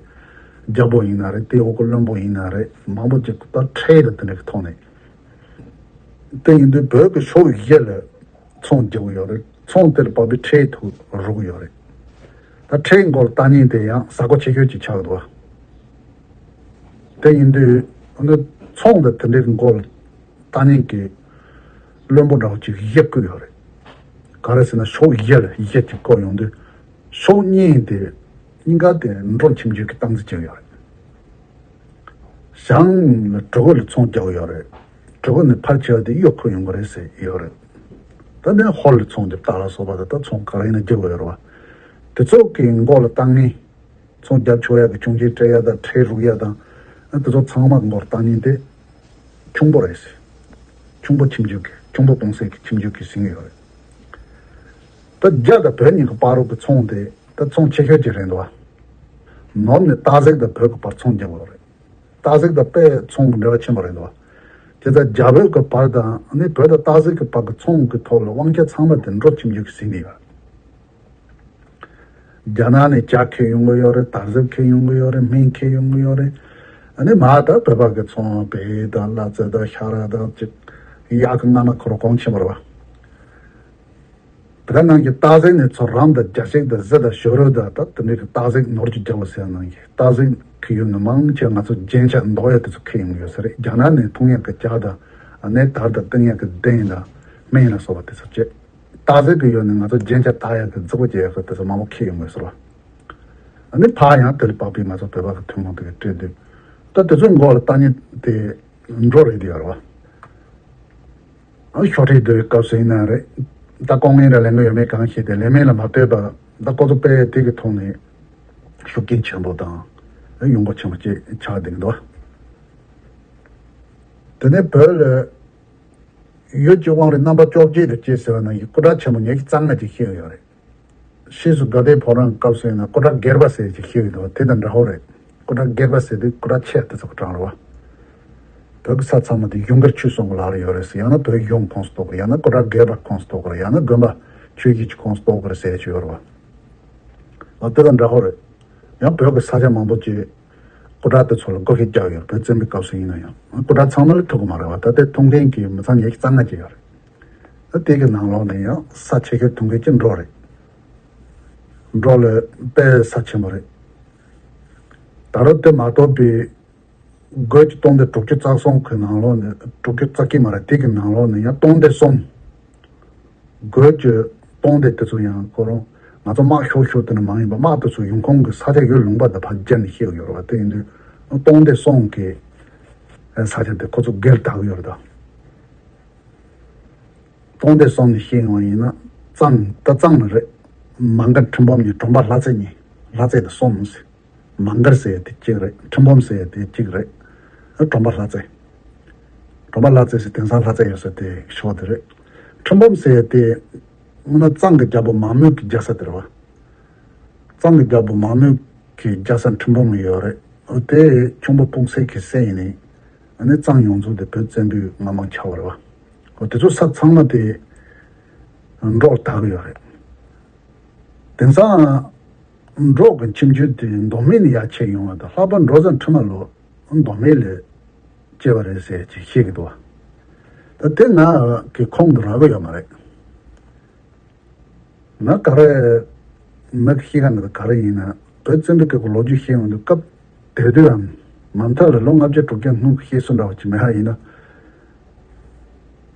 རྒྱལ་པོ་ཡིན་ན་རེད། དེ་འོག་གི་བློན་པོ་ཡིན་ན་རེད། མང་པོ་ཅིག་ད་ཁྲལ་དང་དེ་འདྲ་གི་ཐོག་ནས། དེ་ཡིན་དུས་བོད་ཀྱི་ཕྱོགས་བཞི་ལ་ཚོང་རྒྱག་གི་ཡོད་རེད། ཚོང་དེ་ལ་བབས་པའི་ཁྲལ་ཐུག་རུག་གི་ཡོད་རེད། ད་ཁྲལ་མགོ་ལ་བཏགས་མཁན་དེ་ཡང་ས་གོ་ཆེ་ཤོས་ཅིག་ཆགས་འདུག་བ། དེ་ཡིན་དུས་ཨ་ནི་ཚོང་དང་དེ་འདྲའི་མགོ་ལ་བཏགས་མཁན་གྱི་བློན་པོ་འདྲ་བོ་ཅིག་བཞི་བསྐོས་ཡོད་རེད། ག་རེ་ཟེར་ན་ཕྱོགས་བཞི་ལ་བཞི་ཅིག་བསྐོས་ཡོང་དུས་ཕྱོགས་གཉིས་དེ་གཉིས་ཀ་དེ་འབྲོག་ཁྱིམ་རྒྱུད་ཀྱི་སྟངས་འཛིན་བྱས་ཡོད་རེད། བྱང་ལ་གྲུ་གུ་ལ་ཚོང་རྒྱག་གི་ཡོད་རེད། གྲུ་གུ་ནས་ཕར་ཆེ་བ་དེ་གཡོ་འཁོར་ཡོང་གི་རེད་ཟེར་ཡོད་རེད། ད་ནས་ཧོར་ལ་ཚོང་རྒྱབ་སྟག་ལ་སོགས་པ་དེ་ད་ཚོང་ག་རེ་ཡིན་ན་རྒྱག་གི་ཡོད་རེད་བ། དེ་ཚོ་གི་མགོ་ལ་བཏགས་མཁན། ཚོང་རྒྱབ་ཆོག་ཡ་གི་ཆུང་ཆེ་སྤྲད་ཡ་དང་ཁྲལ་རུག་ཡ་དང་། ཨ་དེ་ཚོ་ཚང་མ་མགོ་ལ་བཏགས་མཁན་དེ་ཁྱུང་པོ་རེད་ཟེར། ཁྱུང་པོ་ཁྱིམ་རྒྱུད་ཀྱི་ཁྱུང་པོ་སྤུངས་སའི་གི་ཁྱིམ་རྒྱུད་ཀྱི་ཟིན་གི་ཡོད་རེད། ད་རྒྱ་དང་བོད་གཉིས་ཀྱི་བར་རུ་གི་ཚོང་དེ་ད་ཚོང་ཆེ་ཤོས་ཅིག་རེད་འདུག་བ། ནོར་ནས་སྟག་གཟིག་དང་བོད་ཀྱི་བར་ཚོང་རྒྱག་གི་རེད། སྟག་གཟིག་དང་དཔེ་ཚོང་གི་འབྲེལ་བ་ཆེན་པོ་རེད་འདུག་བ། དེ་ལྟར་རྒྱ་བོད་ཀྱི་བར་དང་ནི་བོད་དང་སྟག་གཟིག་གི་བར་གྱི་ཚོང་གི་ཐོག་ལ་དབང་ཆ་ཚང་མ་དེ་འབྲོག་ཁྱིམ་རྒྱུད་ཀྱིས་ཟིན་གི་ཡོད། རྒྱ་ནག་ནས་ཇ་འཁྱེར་ཡོང་གི་ཡོད་རེད། དར་ཟབ་འཁྱེར་ཡོང་གི་ཡོད་རེད། སྨན་འཁྱེར་ཡོང་གི་ཡོད་རེད། ཨ་ནི་མ་ད་བོད་པ་གི་ཚོང་བལ་དང་གླ་རྩི་དང་ཤ་ར་དང་ཅིག་གཡག་གི་རྔ་མ་ཁོ་རང་གོང་ཆེན་པོ་རེད་བ། དེ་ག་ནང་གི་སྟག་གཟིག་ནས་ཚུར་རམ་དང་རྒྱ་ཤིག་དང་གཟི་དང་ཞོ་རོ་དང་ད་དེ་འདྲའི་གི་སྟག་གཟིག་ནོར་གྱི་རྒྱལ་པོ་ཟེར་ནང་གི་སྟག་གཟིག་གི་ཡུལ་ནས་མང་ཆེ་ང་ཚོ་རྒྱན་ཆ་འདོགས་ཡ་དེ་ཚོ་འཁྱེར་ཡོང་གི་ཡོད་ས་རེད། རྒྱ་ནག་ནས་འཐུང་ཡ་གི་ཇ་དང་ཨ་ནི་དར་དང་བཏུང་ཡ་གི་གདན་དང་སྨན་ལ་སོགས་པ་དེ་ཚོ་བྱས། སྟག་གཟིག་གི་ཡུལ་ནས་ང་ཚོ་རྒྱན་ཆ་བཏགས་ཡག་གི་རྫིག་པོ་བྱེད་ཡག་གི་དེ་ཚོ་མང་པོ་འཁྱེར་ཡོང་གི་ཟེར་བ། ཨ་ནི་ཕར་ཡང་དེ་ལ་དཔག་པའི་ང་ཚོ་བོད་པ་གི་ཐུན་མོང་དེ་གི་སྤྲད་དུས། ད་དེ་ཚོའི་མགོ་ལ་བཏགས་མཁན་དེ་འབྲོག་རེད་དེ་ཡོད་རེད་བ། ཨ་ཤོག་དྲིལ་བསྡུ་བའི་སྐབས་སུ་ཡིན་ན་རེད། ད་ལྐོག་རྔན་ར་ལེན་གི་ཡོད་མེད་གང་ཤེས་ཏེ་ལེན་མིན་ལ་མ་ལྟོས་པར་ད་ཁོ་ཚོ་དཔེ་དེ་གི་ཐོག་ནས་ཤུགས་རྐྱེན་ཆེན་པོ་དང་ཡོང་སྒོ་ཆེན་པོ་ཅིག་ཆགས་བསྡད་ཀྱི་འདུག་བ། དེ་ནས་བོད་ལ་ཡུལ་གྱི་དབང་རིས་རྣམ་པ་བཅོ་བརྒྱད་དུ་སྐྱེས་ཟེར་བ་ནང་བཞིན་སྐུ་དྲག་ཆེན་པོ་ཉི་ཤུ་རྩ་ལྔ་ཅིག་བཤད་ཡོད་རེད། ཕྱིས་སུ་དགའ་ལྡན་ཕོ་བྲང་སྐབས་སུ་ཡིན་ན་སྐུ་དྲག་སྒེར་པ་ཟེར་ཅིག་བཤད་ཡོད་འདུག་བ། དེ་དང་འདྲ་བོ་རེད། སྐུ་དྲག་སྒེར་པ་ཟེར་དུས་སྐུ་དྲག་ཆེ་དེ་ཚོ་གི་གྲངས་རེད་བ། བོད་ཀྱི་ས་ཚང་མ་དེ་གཞུང་སྒེར་ཆོས་གསུམ་གྱི་ལག་ལ་ཡོད་རེད་ཟེར། ཡང་ན་བོད་གཞུང་ཁོངས་སུ་གཏོགས་ཀྱི་རེད། ཡང་ན་སྐུ་དྲག་སྒེར་པ་ཁོངས་སུ་གཏོགས་ཀྱི་རེད། ཡང་ན་དགོན་པ་ཆོས་བརྒྱུད་ཀྱི་ཁོངས་སུ་གཏོགས་ཀྱི་རེད་ཟེར་ཅིག་ཡོད་རེད་བ། ཨ་དེ་དང་འདྲ་བོ་རེད། ཡང་བོད་ཀྱི་ས་ཆ་མང་པོ་ཅིག་སྐུ་དྲག་དེ་ཚོ་ལ་བགོ་སྐལ་བརྒྱབ་ཡོད་རེད། བོད་བཙན་པོའི་སྐབས་སུ་ཡིན་ན་ཡང་། སྐུ་དྲག་ཚང་མ་ལ་ཐུག་གི་མ་རེད་བ། ད་ལྟའི་ཐུག་མཁན་གྱི་མི་ཚང་ཉི་ཤུ་རྩ་ལྔ་ཅིག་ཡོད་རེད། ད་དེ་གི་ནང་ལོགས་ནས་ཡང་ས་ཆེ་ཤོས་ཐུག་མཁན་གྱི་འབྲོག་རེད། འབྲོག་ལ་དཔེ་ས་ཆེན་པོ་རེད། ད་རུང་དེ་མ་གཏོགས་པའི་རྒོད་ཀྱི་སྟོང་སྡེ་དྲུག་ཅུ་རྩ་གསུམ་གྱི་ནང་ལོགས་ནས། དྲུག་ཅུ་རྩ་གཅིག་མ་རེད། དེ་གི་ནང་ལོགས་ནས་ཡང་སྟོང་སྡེ་གསུམ། རྒོད་ཀྱི་སྟོང་སྡེ་དེ་ཚོ་ཡང་ཁོ་རང་ང་ཚོ་དམག་ཤོར་ཤོར་དེ་ནི་མ་ཡིན་པ། དམག་དེ་ཚོ་ཡོང་ཁུངས་ཀྱི་ས་ཆ་ཡུལ་ལུང་པ་དེ་ཕར་བརྒྱབ་ནས་བཤད་ཡོད་རེད་བ། དེ་ཡིན་དུས་སྟོང་སྡེ་གསུམ་གྱི་ས་ཆ་དེ་ཁོ་ཚོ་སྒེར་བདག་གི་ཡོད་རེད་ད། སྟོང་སྡེ་གསུམ་ནས་བཤད་ཡོང་བ་ཡིན་ན། གཙང་། ད་གཙང་ནི་རེད། མ་མགར་ཁྲི་འབུམ་གཉིས། གྲོང་པ་ལྷ་རྩེ་གཉིས། ལྷ་རྩེ་དེ་གསུམ་ཟེར། མ་མགར་ཟེར་ཡ་དེ་གཅིག་རེད། ཁྲི་འབུམ་ཟེར་ཡ་དེ་གཅིག་རེད། ཨ་གྲོང་པ་ལྷ་རྩེ། གྲོང་པ་ལྷ་རྩེ་ཟེར་དེང་སང་ལྷ་རྩེ་ཡོད་ས་དེ་ཕྱོགས་དེ་རེད། ཁྲི་འབུམ་ཟེར་ཡ་དེ་སྔོན་མ་གཙང་གི་རྒྱལ་པོ་མང་མོས་ཀྱི་རྒྱལ་ས་དེ་རེད་བ། གཙང་གི་རྒྱལ་པོ་མང་མོས་ཀྱི་རྒྱལ་ས་ཁྲི་འབུམ་ལ་ཡོད་རེད། ཨ་དེ་ཁྱུང་པོ་སྤུངས་སའི་གི་སྲས་ཡིན་ནི། ཨ་ནི་གཙང་ཡོངས་རྫོགས་དེ་བོད་བཙན་པོའི་མངའ་འབངས་ཆགས་པ་རེད་བ། ཨ་དེ་ཚོ་ས་ཚང་མ་དེ་འབྲོག་ལ་བདག་གི་ཡོད་རེད། དེང་སང་འབྲོག་གི་ཁྱིམ་རྒྱུད་དེ་མདོ་སྨད་ནས་ཡར་ཆད་ཡོང་བ་དང་། ལྷག་པར་འབྲོག་བཟའ་ཁྲི་མ་ལོ་མདོ་སྨད་ལ་སྐྱེས་པ་རེད་ཟེར་ཅིག་བཤད་ཀྱི་འདུག་བ། ད་དེ་ང་གི་ཁོང་དུ་རག་གི་ཡོད་མ་རེད། ང་ག་རེ་མི་གི་ཤེས་ཀ་འདི་ག་རེ་ཡིན་ན། བོད་བཙན་པོའི་སྐབས་ཀྱི་ལོ་རྒྱུས་ཤེས་ཡོང་དུས་སྐབས་དེ་དུས་རང་མ་མཐའ་ལ་ལོ་ལྔ་བརྒྱ་དྲུག་བརྒྱ་སྔོན་གྱི་བཤད་སྲོལ་འདྲ་བ་ཅིག་མེད་ཧ་ཡིན་ན།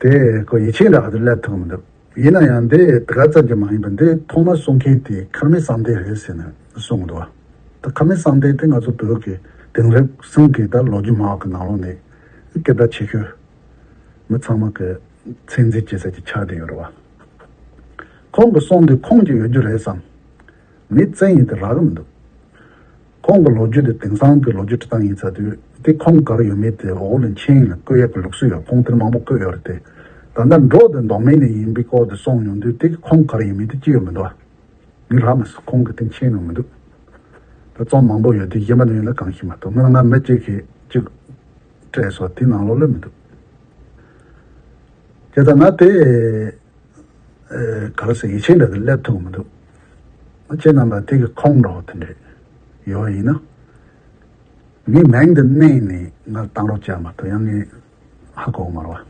དེ་ཁོ་ཡིད་ཆེས་འདྲ་བ་དེ་སླེབས་ཐུབ་མི་འདུག་ཡིན་ན་ཡང་འདི་དེ་ག་ཙམ་གྱི་མ་ཡིན་པ་འདི་ཐོག་མར་གསུང་མཁན་དེ་མཁར་རྨེའུ་བསམ་གཏན་རེད་ཟེར་ནས་གསུངས་འདུག་ད་མཁར་རྨེའུ་བསམ་གཏན་དེ་ང་ཚོ་བོད་ཀྱི་དེང་རབས་གསུམ་གྱི་ད་ལོ་རྒྱུས་སྨྲ་བ་གི་ནང་ལོགས་ནས་སྐད་གྲགས་ཆེ་ཤོས་མི་ཚང་མ་གི་མཚན་རྩིས་བྱེད་ས་ཅིག་ཆགས་བསྡད་ཡོད་རེད་བ། ཁོང་གི་གསུང་དེ་ཁུངས་ཀྱི་ཡོད་རྒྱུ་རེད་བསམ། མི་བཙན་ཡིན་དེ་རག་གི་མི་འདུག་ཁོང་གི་ལོ་རྒྱུས་དེ་དེང་སང་གི་ལོ་རྒྱུས་འབྲི་སྟངས་ཡིན་ཚར་དུས་དེ་ཁུངས་ག་རེ་ཡོད་མེད་དེ་འོག་ལ་མཆན་ལ་བཀོད་ཡག་གི་ལུགས་སྲོལ་ཡོད། ཁུངས་དེར་མང་པོ་བཀོད་ཡོད་རེད་དེ། ད་ལྟ་འབྲོག་དེ་མདོ་སྨད་ནས་ཡིན་པའི་སྐོར་དེ་གསུངས་ཡོང་དུས་དེ་གི་ཁུངས་ག་རེ་ཡོད་མེད་དེ་ཅི་ཡོད་མི་འདུག་ཨ། ངས་རག་མ་སོང་། ཁོང་གི་དེ་མཆན་ནང་མི་འདུག་ད་རྩོམ་མང་པོ་ཡོད་དུས་གཞན་པ་ནས་ཡིན་ན་གང་ཤེས་མ་གཏོགས་ང་ང་མི་གཅིག་གིས་གཅིག་སྤྲད་སོགས་དེ་ནང་ལོགས་ལ་མི་འདུག་བྱས་ཙང་ང་དེ་ཨེ་ག་རེ་ཟེར་ཡིད་ཆེས་འདྲ་གི་སླེབས་ཐུབ་མི་འདུག་ཁྱེད་རྣམ་པ་དེ་གི་ཁུངས་འདྲ་བོ་དེ་འདྲས་ཡོད་ཡིན་ན་ངའི་མིང་འདི་བསྣན་ནས་ང་བཏང་རོགས་བྱས་མ་གཏོགས་ཡང་ངས་ཧ་གོ་མ་རེད་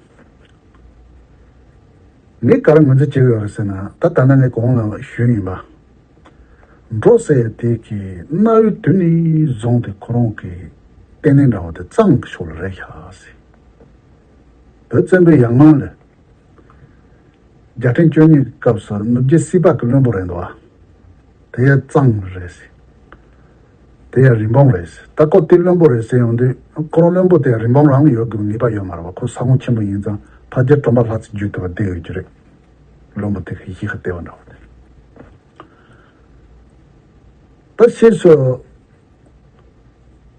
བ། ངས་ག་རེ་ངོས་འཛིན་བྱེད་ཀྱི་ཡོད་རེད་ཟེར་ན། ད་ད་ལྟ་ངས་གོང་ལ་ཞུས་ཡིན་པ། འབྲོག་ཟེར་ཡ་དེ་གི་གནའ་བོའི་དུས་ནས་བཟུང་སྟེ་ཁོ་རང་གི་ལྟེ་གནས་འདྲ་བོ་དེ་གཙང་གི་ཕྱོགས་ལ་རེད་ཤག་ཟེར། བོད་བཙན་པོའི་ཡང་སྔོན་ལ་རྒྱལ་ཕྲན་བཅུ་གཉིས་ཀྱི་སྐབས་སུ་ནུབ་རྒྱུད་སྲིད་པ་གི་བློན་པོ་རེད་འདུག་བ། དེ་ཡང་གཙང་རེད་ཟེར། དེ་ཡང་རི་འབུམ་རེད་ཟེར། ད་ཁོ་དེ་བློན་པོ་རེད་ཟེར་ཡོང་དུས་ཁོ་རང་བློན་པོ་དེ་ཡང་རི་འབུམ་རང་ཡོད་དགོས་ངེས་པ་ཡོད་མ་རེད་བ། ཁོ་ས་ཁོངས་ཆེན་པོ་ཡིན་ཙང་ཕལ་ཆེར་གྲོང་པ་ལྷ་རྩེ་བརྒྱུད་དུ་བ་བསྡད་ཡོད་ཀྱི་རེད། བློན་པོ་དེ་གི་གཞིས་ཀ་ལྟེ་བ་འདྲ་བ་དེ། ད་ཕྱིས་སུ་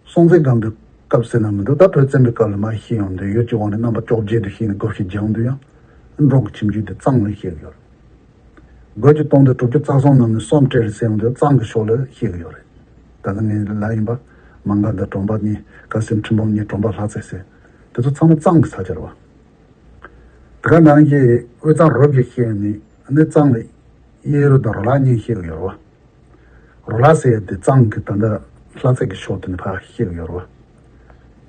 སྲོང་བཙན་སྒམ་པོའི་སྐབས་ཟེར་ན་མི་འདུག་ད་བོད་བཙན་པོའི་སྐབས་ལ་མར་ཤེས་ཡོང་དུས་ཡུལ་གྱི་དབང་ནི་རྣམ་པ་བཅོ་བརྒྱད་དུ་ཤེས་ནས་དགོས་ཤེས་སྦྱང་དུས་ཡང་འབྲོག་གི་ཁྱིམ་རྒྱུད་དེ་གཙང་ལ་ཤེས་ཀྱི་ཡོད་རེད། དགོས་ཀྱི་གཏོང་དུས་དྲུག་ཅུ་རྩ་གསུམ་ནང་ནས་གསུམ་སྤྲད་རེད་ཟེར་ཡོང་དུས་གཙང་གི་ཕྱོགས་ལ་ཤེས་ཀྱི་ཡོད་རེད། ད་ལྟ་ངས་ལབ་ཡིན་པ། མ་འགག་དང་གྲོང་པ་གཉིས། དཀར་སེང་ཁྲི་འབུམ་གཉིས། གྲོང་པ་ལྷ་རྩེ་ཟེར། དེ་ཚོ་ཚང་མ་གཙང་གི་ས་ཆ་རེད་བ། དེ་ག་ནང་བཞིན་དབུས་གཙང་རུ་བརྒྱུད་བཤད་ནས་ནི་གཙང་ལ་གཡས་རུ་དང་རུ་ལག་གཉིས་བཤད་ཀྱི་ཡོད་རེད་བ། རུ་ལག་ཟེར་ཡ་དེ་གཙང་གི་ད་ལྟ་ལྷ་རྩེ་གི་ཕྱོགས་དེ་ནས་ཕར་བཤད་ཀྱི་ཡོད་རེད་བ།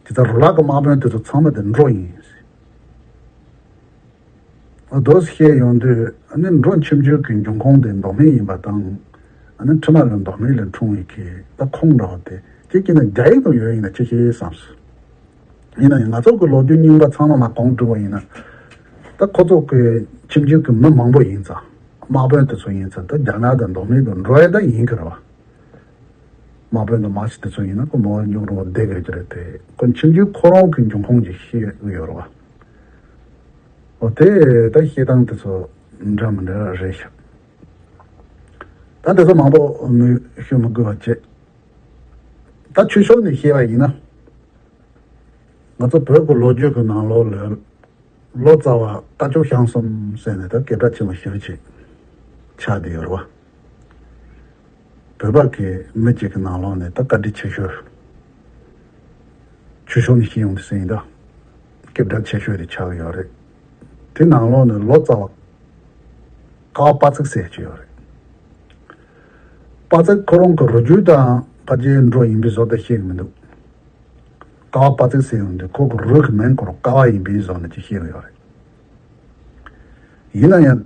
དེ་ལྟར་རུ་ལག་གི་དམག་དཔོན་དེ་ཚོ་ཚང་མ་དེ་འབྲོག་ཡིན། འོ་དོ་བཤད་ཡོང་དུས་ཨ་ནི་འབྲོག་ཁྱིམ་རྒྱུད་ཀྱི་འབྱུང་ཁུངས་དེ་མདོ་སྨད་ཡིན་པ་དང་། ཨ་ནི་ཁྲི་མ་ལ་མདོ་སྨད་ལ་འཁྲུངས་ཡི་གེ་ད་ཁུངས་འདྲ་བ་དེ་ཅིག་ཅིག་ན་རྒྱ་ཡིག་ཏུ་ཡོད་ཡིན་ན་ཅི་ཞིག་བསམས། ཡིན་ན་ཡང་ང་ཚོ་གི་ལོ་རྒྱུས་རྙིང་པ་ཚང་མ་མ་གོང་བསྒྲིགས་པ་ཡིན་ན། ད་ཁོ་ཚོ་གི་ཁྱིམ་རྒྱུད་ཀྱི་མི་མང་པོ་ཡིན་ཙང་། དམག་དཔོན་དེ་ཚོ་ཡིན་ཙང་ད་རྒྱ་ནག་དང་མདོ་སྨད་དུ་འགྲོ་ཡ་ད་ཡིན་གི་རེད་བ། དམག་དཔོན་དང་དམག་སྤྱི་དེ་ཚོ་ཡིན་ན་ཁོ་མོ་ཉུང་རུང་བ་བསྡད་གི་རེད་དེ། ཁོ་ཁྱིམ་རྒྱུད་ཁོ་རང་གི་འབྱུང་ཁུངས་ཀྱི་ཤེས་ཀྱི་ཡོད་རེད་བ། འོ་དེ་ད་བཤད་སྟངས་དེ་ཚོ་འདྲ་མི་འདྲ་རེད་ཤག་ད་དེ་ཚོ་མང་པོ་མི་ཞུ་མི་དགོས་པ་བྱས། ད་ཆོས་ཕྱོགས་ནས་བཤད་པ་ཡིན་ན། ང་ཚོ་བོད་ཀྱི་ལོ་རྒྱུས་ཀྱི་ནང་ལོགས་ལ། ལོ་ཙཱ་བ་རྟ་མཆོག་ཤང་གསུམ་ཟེར་ནས་ད་སྐད་གྲགས་ཆེན་པོ་ཞེ་པོ་ཅིག་ཆགས་བསྡད་ཡོད་རེད་བ། བོད་པ་གི་མི་གཅིག་གི་ནང་ལོགས་ནས་ད་བཀའ་དྲིན་ཆེ་ཤོས། ཆོས་ཕྱོགས་ནས་བཤད་ཡོང་དུས་ཟེར་ཡིན་ད། སྐད་གྲགས་ཆེ་ཤོས་དེ་ཆགས་ཀྱི་ཡོད་རེད། དེ་ནང་ལོགས་ནས་ལོ་ཙཱ་བ་ཀ་བ་དཔལ་བརྩེགས་ཟེར་གྱི་ཡོད་རེད། དཔལ་བརྩེགས་ཁོ་རང་གི་རུས་རྒྱུད་དང་ཕལ་ཆེར་འབྲོག་ཡིན་པའི་བཟོ་ལྟ་བཤད་ཀྱི་མི་འདུག་ཀ་བ་དཔལ་བརྩེགས་ཟེར་ཡོང་དུས་ཁོ་གི་རུས་ཀྱི་མིང་ཁོ་རང་ཀ་བ་ཡིན་པའི་བཟོ་ནས་ཅིག་བཤད་ཀྱི་ཡོད་རེད། ཡིན་ན་ཡང་།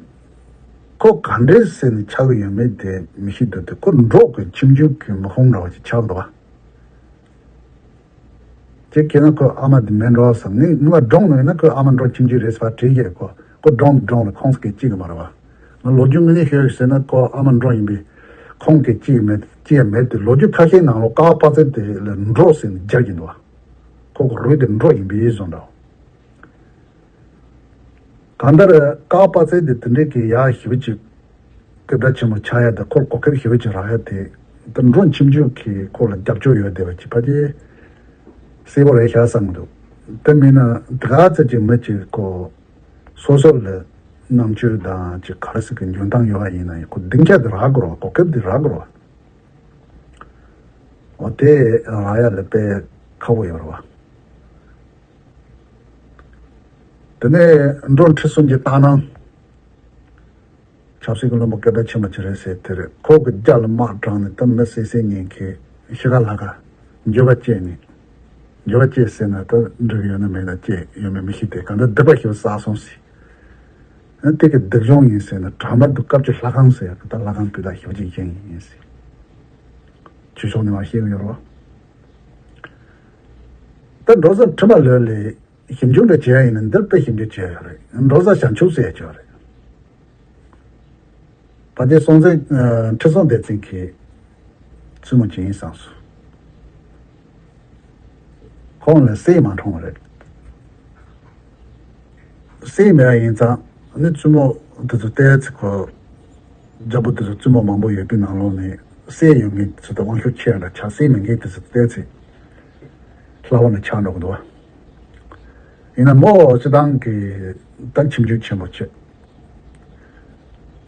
ཁོ་ག་འདྲས་ཟེར་ནས་ཆགས་ཀྱི་ཡོད་མེད་དེ་མི་ཤེས་འདུག་སྟེ། ཁོ་འབྲོག་གི་ཁྱིམ་རྒྱུད་ཀྱི་མི་ཕམ་འདྲ་བ་ཅིག་ཆགས་འདུག་བ། ཅེས་བྱས་ན་ཁོའི་ཨ་མ་འདི་མིན་འགྲོ་བསམ་ནས། ངས་སྒྲུང་ནང་ཡིན་ན་ཁོའི་ཨ་མ་འབྲོག་ཁྱིམ་རྒྱུད་རེད་ཟེར་བ་བྲིས་ཡོད། ཁོ་ཁོ་སྒྲུང་འདི་སྒྲུང་ལ་ཁུངས་སྐྱེལ་གཅིག་མ་རེད་བ། ང་ལོ་རྒྱུས་དངོས་གནས་ཤོད་ཟེར་ན་ཁོ་ཨ་མ་འབྲོག་ཡིན་པའི་ཁུངས་སྐྱེལ་གཅིག་མེད། གཅིག་ཡང་མེད་དེ། ལོ་རྒྱུས་ཁ་ཤས་ནང་ལོགས་ཀ་བ་དཔལ་བརྩེགས་དེ་ལ་འབྲོག་ཟེར་ནས་སྦྱར་གྱི་འདུག་བ། ཁོ་གི་རུས་དེ་འབྲོག་ཡིན་པའི་བཟོ་འདྲ། གང་ལྟར་ཀ་བ་དཔལ་བརྩེགས་འདི་དེ་འདྲའི་གི་ཡག་ཞེ་པོ་ཅིག་སྐད་གྲགས་ཆེན་པོ་ཆགས་ཡ་དང་ཁོར་གོ་སྐབས་ཞེ་པོ་ཅིག་རག་ཡ་དེ། ད་འབྲོག་ཁྱིམ་རྒྱུད་ཀྱིས་ཁོ་ལ་རྒྱབ་སྐྱོར་ཡོད་བསྡད་པ་ཅིག་ཕལ་ཆེར་གསལ་པོ་རེད་ཤག་བསམ་གྱི་འདུག་དེ་མིན་ན་དེ་ག་ཚོད་ཅིག་མི་ཅིག་ཁོ་སོ་སོ་ལ་རྣམ་དཔྱོད་དང་ཅིག་ག་རེ་ཟེར་གི་འཇོན་ཐང་ཡོད་པ་ཡིན་ན་ཡང་ཁོ་སྡིངས་ཆ་དེ་རག་དགོས་རེད་བ། གོ་སྐབས་དེ་རག་དགོས་རེད་བ། འོ་དེ་རག་ཡ་ལ་དཔེ་ཁག་པོ་ཡོད་རེད་བ། དེ་ནས་འབྲོག་ཁྲི་སྲོང་གི་སྟག་སྣ། ཆབ་སྲིད་ཀྱི་བློན་པོ་སྐད་གྲགས་ཆེན་པོ་ཅིག་རེད་ཟེར། དེར་ཁོ་གི་རྒྱབ་ལ་དམག་དྲངས་ནས་ད་མི་བསད་བསད་ཉེན་ཁའི་ཤི་ཁ་ལྷག་ཁ་འགྱོད་པ་སྐྱེས་ནས། འགྱུར་བ་སྐྱེས་ཟེར་ན་ད་འགྲིག་ཡོད་ན་མེད་ན་སྐྱེས་ཡོད་མེད་མི་ཤེས་ཏེ། གང་ལྟར་སྡིག་པ་ཞེ་པོ་བསགས་སོང་ཟེར། ཨ་དེ་གི་སྡིག་གཞུང་ཡིན་ཟེར་ན་བྲག་དམར་དུ་དཀར་ཆུ་ལྷ་ཁང་ཟེར་ཡག་གི་ད་ལྷ་ཁང་སྤུས་དག་ཞེ་པོ་ཅིག་བཞེངས་ཡིན་ཟེར། ཆོས་ཕྱོགས་ནས་མར་བཤད་ཀྱི་ཡོད་རེད་བ། ད་འབྲོག་བཟའ་ཁྲི་མ་ལོད་ལས་ཞིབ་འཇུག་འདྲ་བྱས་ཡིན་ན་འདིར་དཔེ་ཞིབ་འཇུག་བྱས་ཡོད་རེད། འབྲོག་བཟའ་བྱང་ཆུབ་ཟེར་ཡག་ཅིག་ཡོད་རེད། ཕལ་ཆེར་སྲོང་བཙན། ཨ། ཁྲི་སྲོང་ལྡེ་བཙན་གྱི་བཙུན་མོ་ཅིག་ཡིན་བསམས་སོང་། ཁོང་ལ་སྲས་མ་འཁྲུངས་པ་རེད། སྲས་མེད་པ་ཡིན་ཙང་ནི་བཙུན་མོ་དེ་ཚོ་བལྟས་ཚེ་ཁོ། རྒྱལ་པོ་དེ་ཚོ་བཙུན་མོ་མང་པོ་ཡོད་པའི་ནང་ལོགས་ནས་སྲས་ཡོད་མཁན་དེ་ཚོ་དང་དབང་ཤུགས་ཆེ་བ་འདྲ་ཆགས། སྲས་མེད་མཁན་དེ་ཚོ་བལྟས་ཚེ་ལྷག་པ་འདྲ་ཆགས་འགྲོ་གི་འདུག་བ། ཡིན་ན་མོ་སྤྱིར་བཏང་གི་ད་ཁྱིམ་རྒྱུད་ཆེན་པོ་བྱས།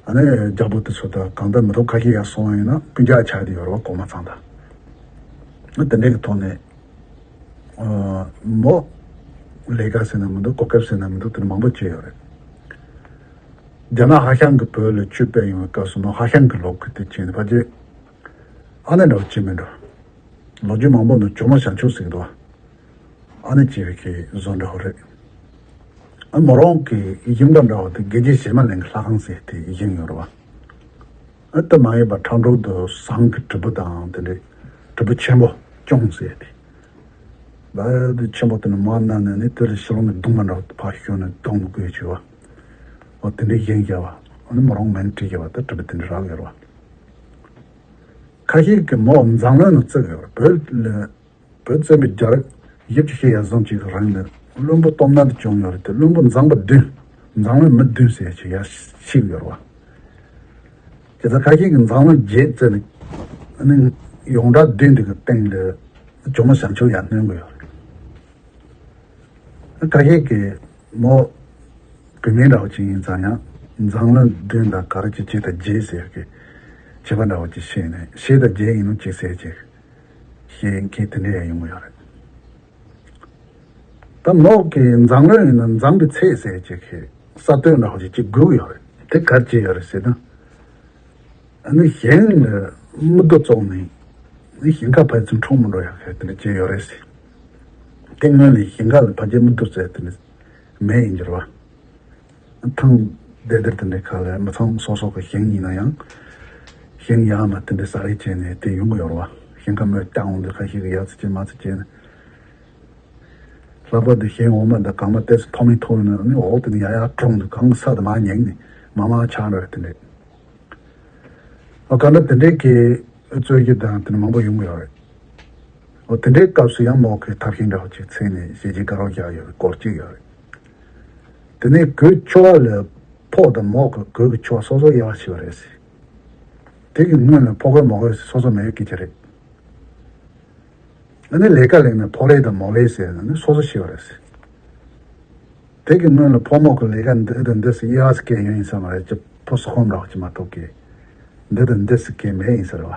ཨ་ནི་རྒྱལ་པོ་དེ་ཚོ་དང་གང་ལྟར་མི་ཐོག་ཁ་ཤས་ཡར་སོང་བ་ཡིན་ན་སྤུན་ཀྱག་ཆགས་བསྡད་ཡོད་རེད་བ། གོང་མ་ཚང་དང་། ཨ་དེ་འདྲའི་གི་ཐོག་ནས་ཨ་མོ་ལས་ཀ་ཟེར་ན་མི་འདུག་གོ་སྐབས་ཟེར་ན་མི་འདུག་དེ་འདྲ་མང་པོ་བྱས་ཡོད་རེད། རྒྱ་ནག་ཧྭ་ཤང་གི་བོད་ལ་ཆོས་སྤེལ་ཡོང་བའི་སྐབས་སུ་མོ་ཧྭ་ཤང་གི་ལོགས་ཀྱི་དེ་བྱས་ནས་ཕལ་ཆེར་ཨ་ནེ་འདྲ་བོ་བྱས་མིན་འགྲོ། ལོ་རྒྱུས་མང་པོ་ནང་ཇོ་མོ་བྱང་ཆུབ་ཟེར་གི་འདུག་ཨ་ནེ་བྱས་པའི་གི་བཟོ་འདྲ་བོ་རེད། ཨ་མོ་རང་གི་ཡིག་རྒྱུགས་འདྲ་བོ་དེ་དགེ་རྒྱས་གཞས་མ་ལེན་གི་ལྷ་ཁང་ཟེར་དེ་ཡིག་རྒྱུགས་ཡོད་རེད་བ། ཨ་དེ་མ་ཡིན་པ་ཁྲ་འབྲུག་ཏུ་ཟངས་ཀྱི་གྲུ་པ་དང་དེ་འདྲའི་གྲུ་པ་ཆེན་པོ་སྐྱོང་ཟེར་དེ། ལ་དེ་ཆེན་པོ་དེ་ནི་མར་བསྣམས་ནས་ནི་དེ་ལ་ཕྱི་ལོགས་ནས་རྡུང་བ་འདྲ་བོ་ཕར་ཞོན་ནས་རྡུང་དགོས་བྱས་བ། འོ་དེ་འདྲའི་ཡིག་རྒྱུགས་བ། ཨ་ནི་མོ་རང་མིང་བྲིས་བྱས་བ་དེ་གྲུ་པ་དེ་འདྲ་རག་ཡོད་རེད་བ། ཁ་ཤས་ཀྱིས་མོ་མཛངས་བློན་ནང་བརྩི་གི་ཡོད་རེད། བོད་ལ་བོད་བཙན་པོའི་རྒྱལ་རབས་བཞི་བཅུ་ཞེ་ཡར་སོང་ཅིག་གི་རིང་ལ་བློན་པོ་སྟོབས་ནག་དེ་བྱུང་ཡོད་རེད་དེ། བློན་པོ་མཛངས་པ་བདུན། མཛངས་བློན་མི་བདུན་ཟེར་ཅིག་ཡར་བཤད་ཡོད་རེད་བ། དེ་ཚོ་ཁ་ཤས་ཀྱིས་མཛངས་བློན་བརྒྱད་བརྩིས་ནས་ཨ་ནི་ཡོངས་གྲགས་བདུན་དེ་གི་སྟེང་ལ་ཇོ་མོ་བྱང་ཆུབ་ཡར་སྣོན་གི་ཡོད་རེད། ཁ་ཤས་ཀྱིས་མོ་བུད་མེད་འདྲ་བོ་ཅིག་ཡིན་ཙང་ཡང་མཛངས་བློན་བདུན་དང་ག་རེ་བྱེད་ཅེས་དང་རྗེས་ཟེར་གི་བྱེད་པ་འདྲ་བོ་ཅིག་བཤད་ནས་ཞེ་དང་རྗེས་ཡིན་ནོ་ཅིག་ཟེར་ཅིག་བཤད་མཁན་དེ་འདྲ་ཡང་ཡོང་གི་ཡོད་རེད། ད་མོ་གི་མཛངས་བློན་ཡིན་ན་མཛངས་པའི་ཚད་ཟེར་ཅིག་གི་ས་སྟོན་འདྲ་བོ་ཅིག་ཅིག་དགོས་ཀྱི་ཡོད་རེད། དེ་ག་རེ་བྱས་ཡོད་རེད་ཟེར་ན། ཨ་ནི་ཞིང་ལ་མིག་རྡོ་བཙུགས་ནས་ཨ་ནི་ཞིང་ཁ་ཕར་ཚུར་འཁྲུག་མི་འགྲོ་ཡག་གི་དེ་འདྲ་བྱས་ཡོད་རེད་ཟེར། དེ་སྔོན་ལ་ཞིང་ཁ་ལ་ཕར་ཚུར་མིག་རྡོ་བཙུགས་དེ་འདྲ་མེད་ཡིན་གྱི་རེད་བ། ཐང་དེ་འདྲ་དེ་འདྲའི་ཁ་ལ་མི་ཚང་སོ་སོ་གི་ཞིང་ཡིན་ན་ཡང་ཞིང་ཡར་མར་དེ་འདྲ་ཟ་རེས་བྱས་ནས་དེ་ཡོང་གི་ཡོད་རེད་བ། ཞིང་ཁ་མོས་བརྐྱངས་འོང་དུས་ཁ་ཤས་ཀྱིས་ཡར་ཚུར་བྱས་མར་ཚུར་བྱས་ནས། ལྷག་པར་དུ་ཞིང་འོག་མ་འདི་གང་མ་ཏོག་ཙམ་མཐོ་མིན་མཐོ་ཡོད་ན་ནི་འོག་དེ་ནས་ཡར་ཡར་དྲངས་འདུག་གང་གི་ས་དེ་མར་ཉལ་ནས་མར་མར་ཆགས་འགྲོ་བ་དེ་འདྲས། ཨོ་གང་འདྲ་དེ་འདྲས་ཀྱི་རྩོད་གཞི་དང་དེ་འདྲ་མང་པོ་ཡོང་གི་ཡོད་རེད། ཨོ་དེ་འདྲའི་སྐབས་སུ་ཡང་མོ་གི་ཐབས་ཤེས་འདྲ་བོ་ཅིག་འཚོལ་ནས་ཞེ་ཅིག་དགའ་རོགས་རྒྱག་ཡོད་པའི་སྐོར་གཅིག་ཡོད་རེད། དེ་ནས་གོས་ཆེ་བ་ལ་ཕོ་དང་མོ་གི་གོས་ཀྱི་ཆེ་བ་སོ་སོ་དབྱེ་བ་ཕྱེ་བ་རེད་ཟེར། དེ་གི་སྔོན་ལ་ཕོ་གོས་མོ་གོས་སོ་སོ་མེད་སྐད་ཆ་རེད། ཨ་ནི་ལས་ཀ་ལས་ན་ཕོ་ལས་དང་མོ་ལས་ཟེར་ན་ནི་སོ་སོ་ཤེས་པ་རེད་ཟེར། དེ་གི་སྔོན་ལ་ཕོ་མོ་གི་ལས་ཀ་འདི་དང་འདི་ཟེར་དབྱེ་བ་ཟེར་མཁན་ཡོད་ཡིན་ས་མ་རེད། ཅི་ཕོ་སོག་ཁོམ་འདྲ་བ་ཅིག་མ་གཏོགས་ཀི་འདི་དང་འདི་ཟེར་མཁན་མེད་ཡིན་ས་རེད་བ།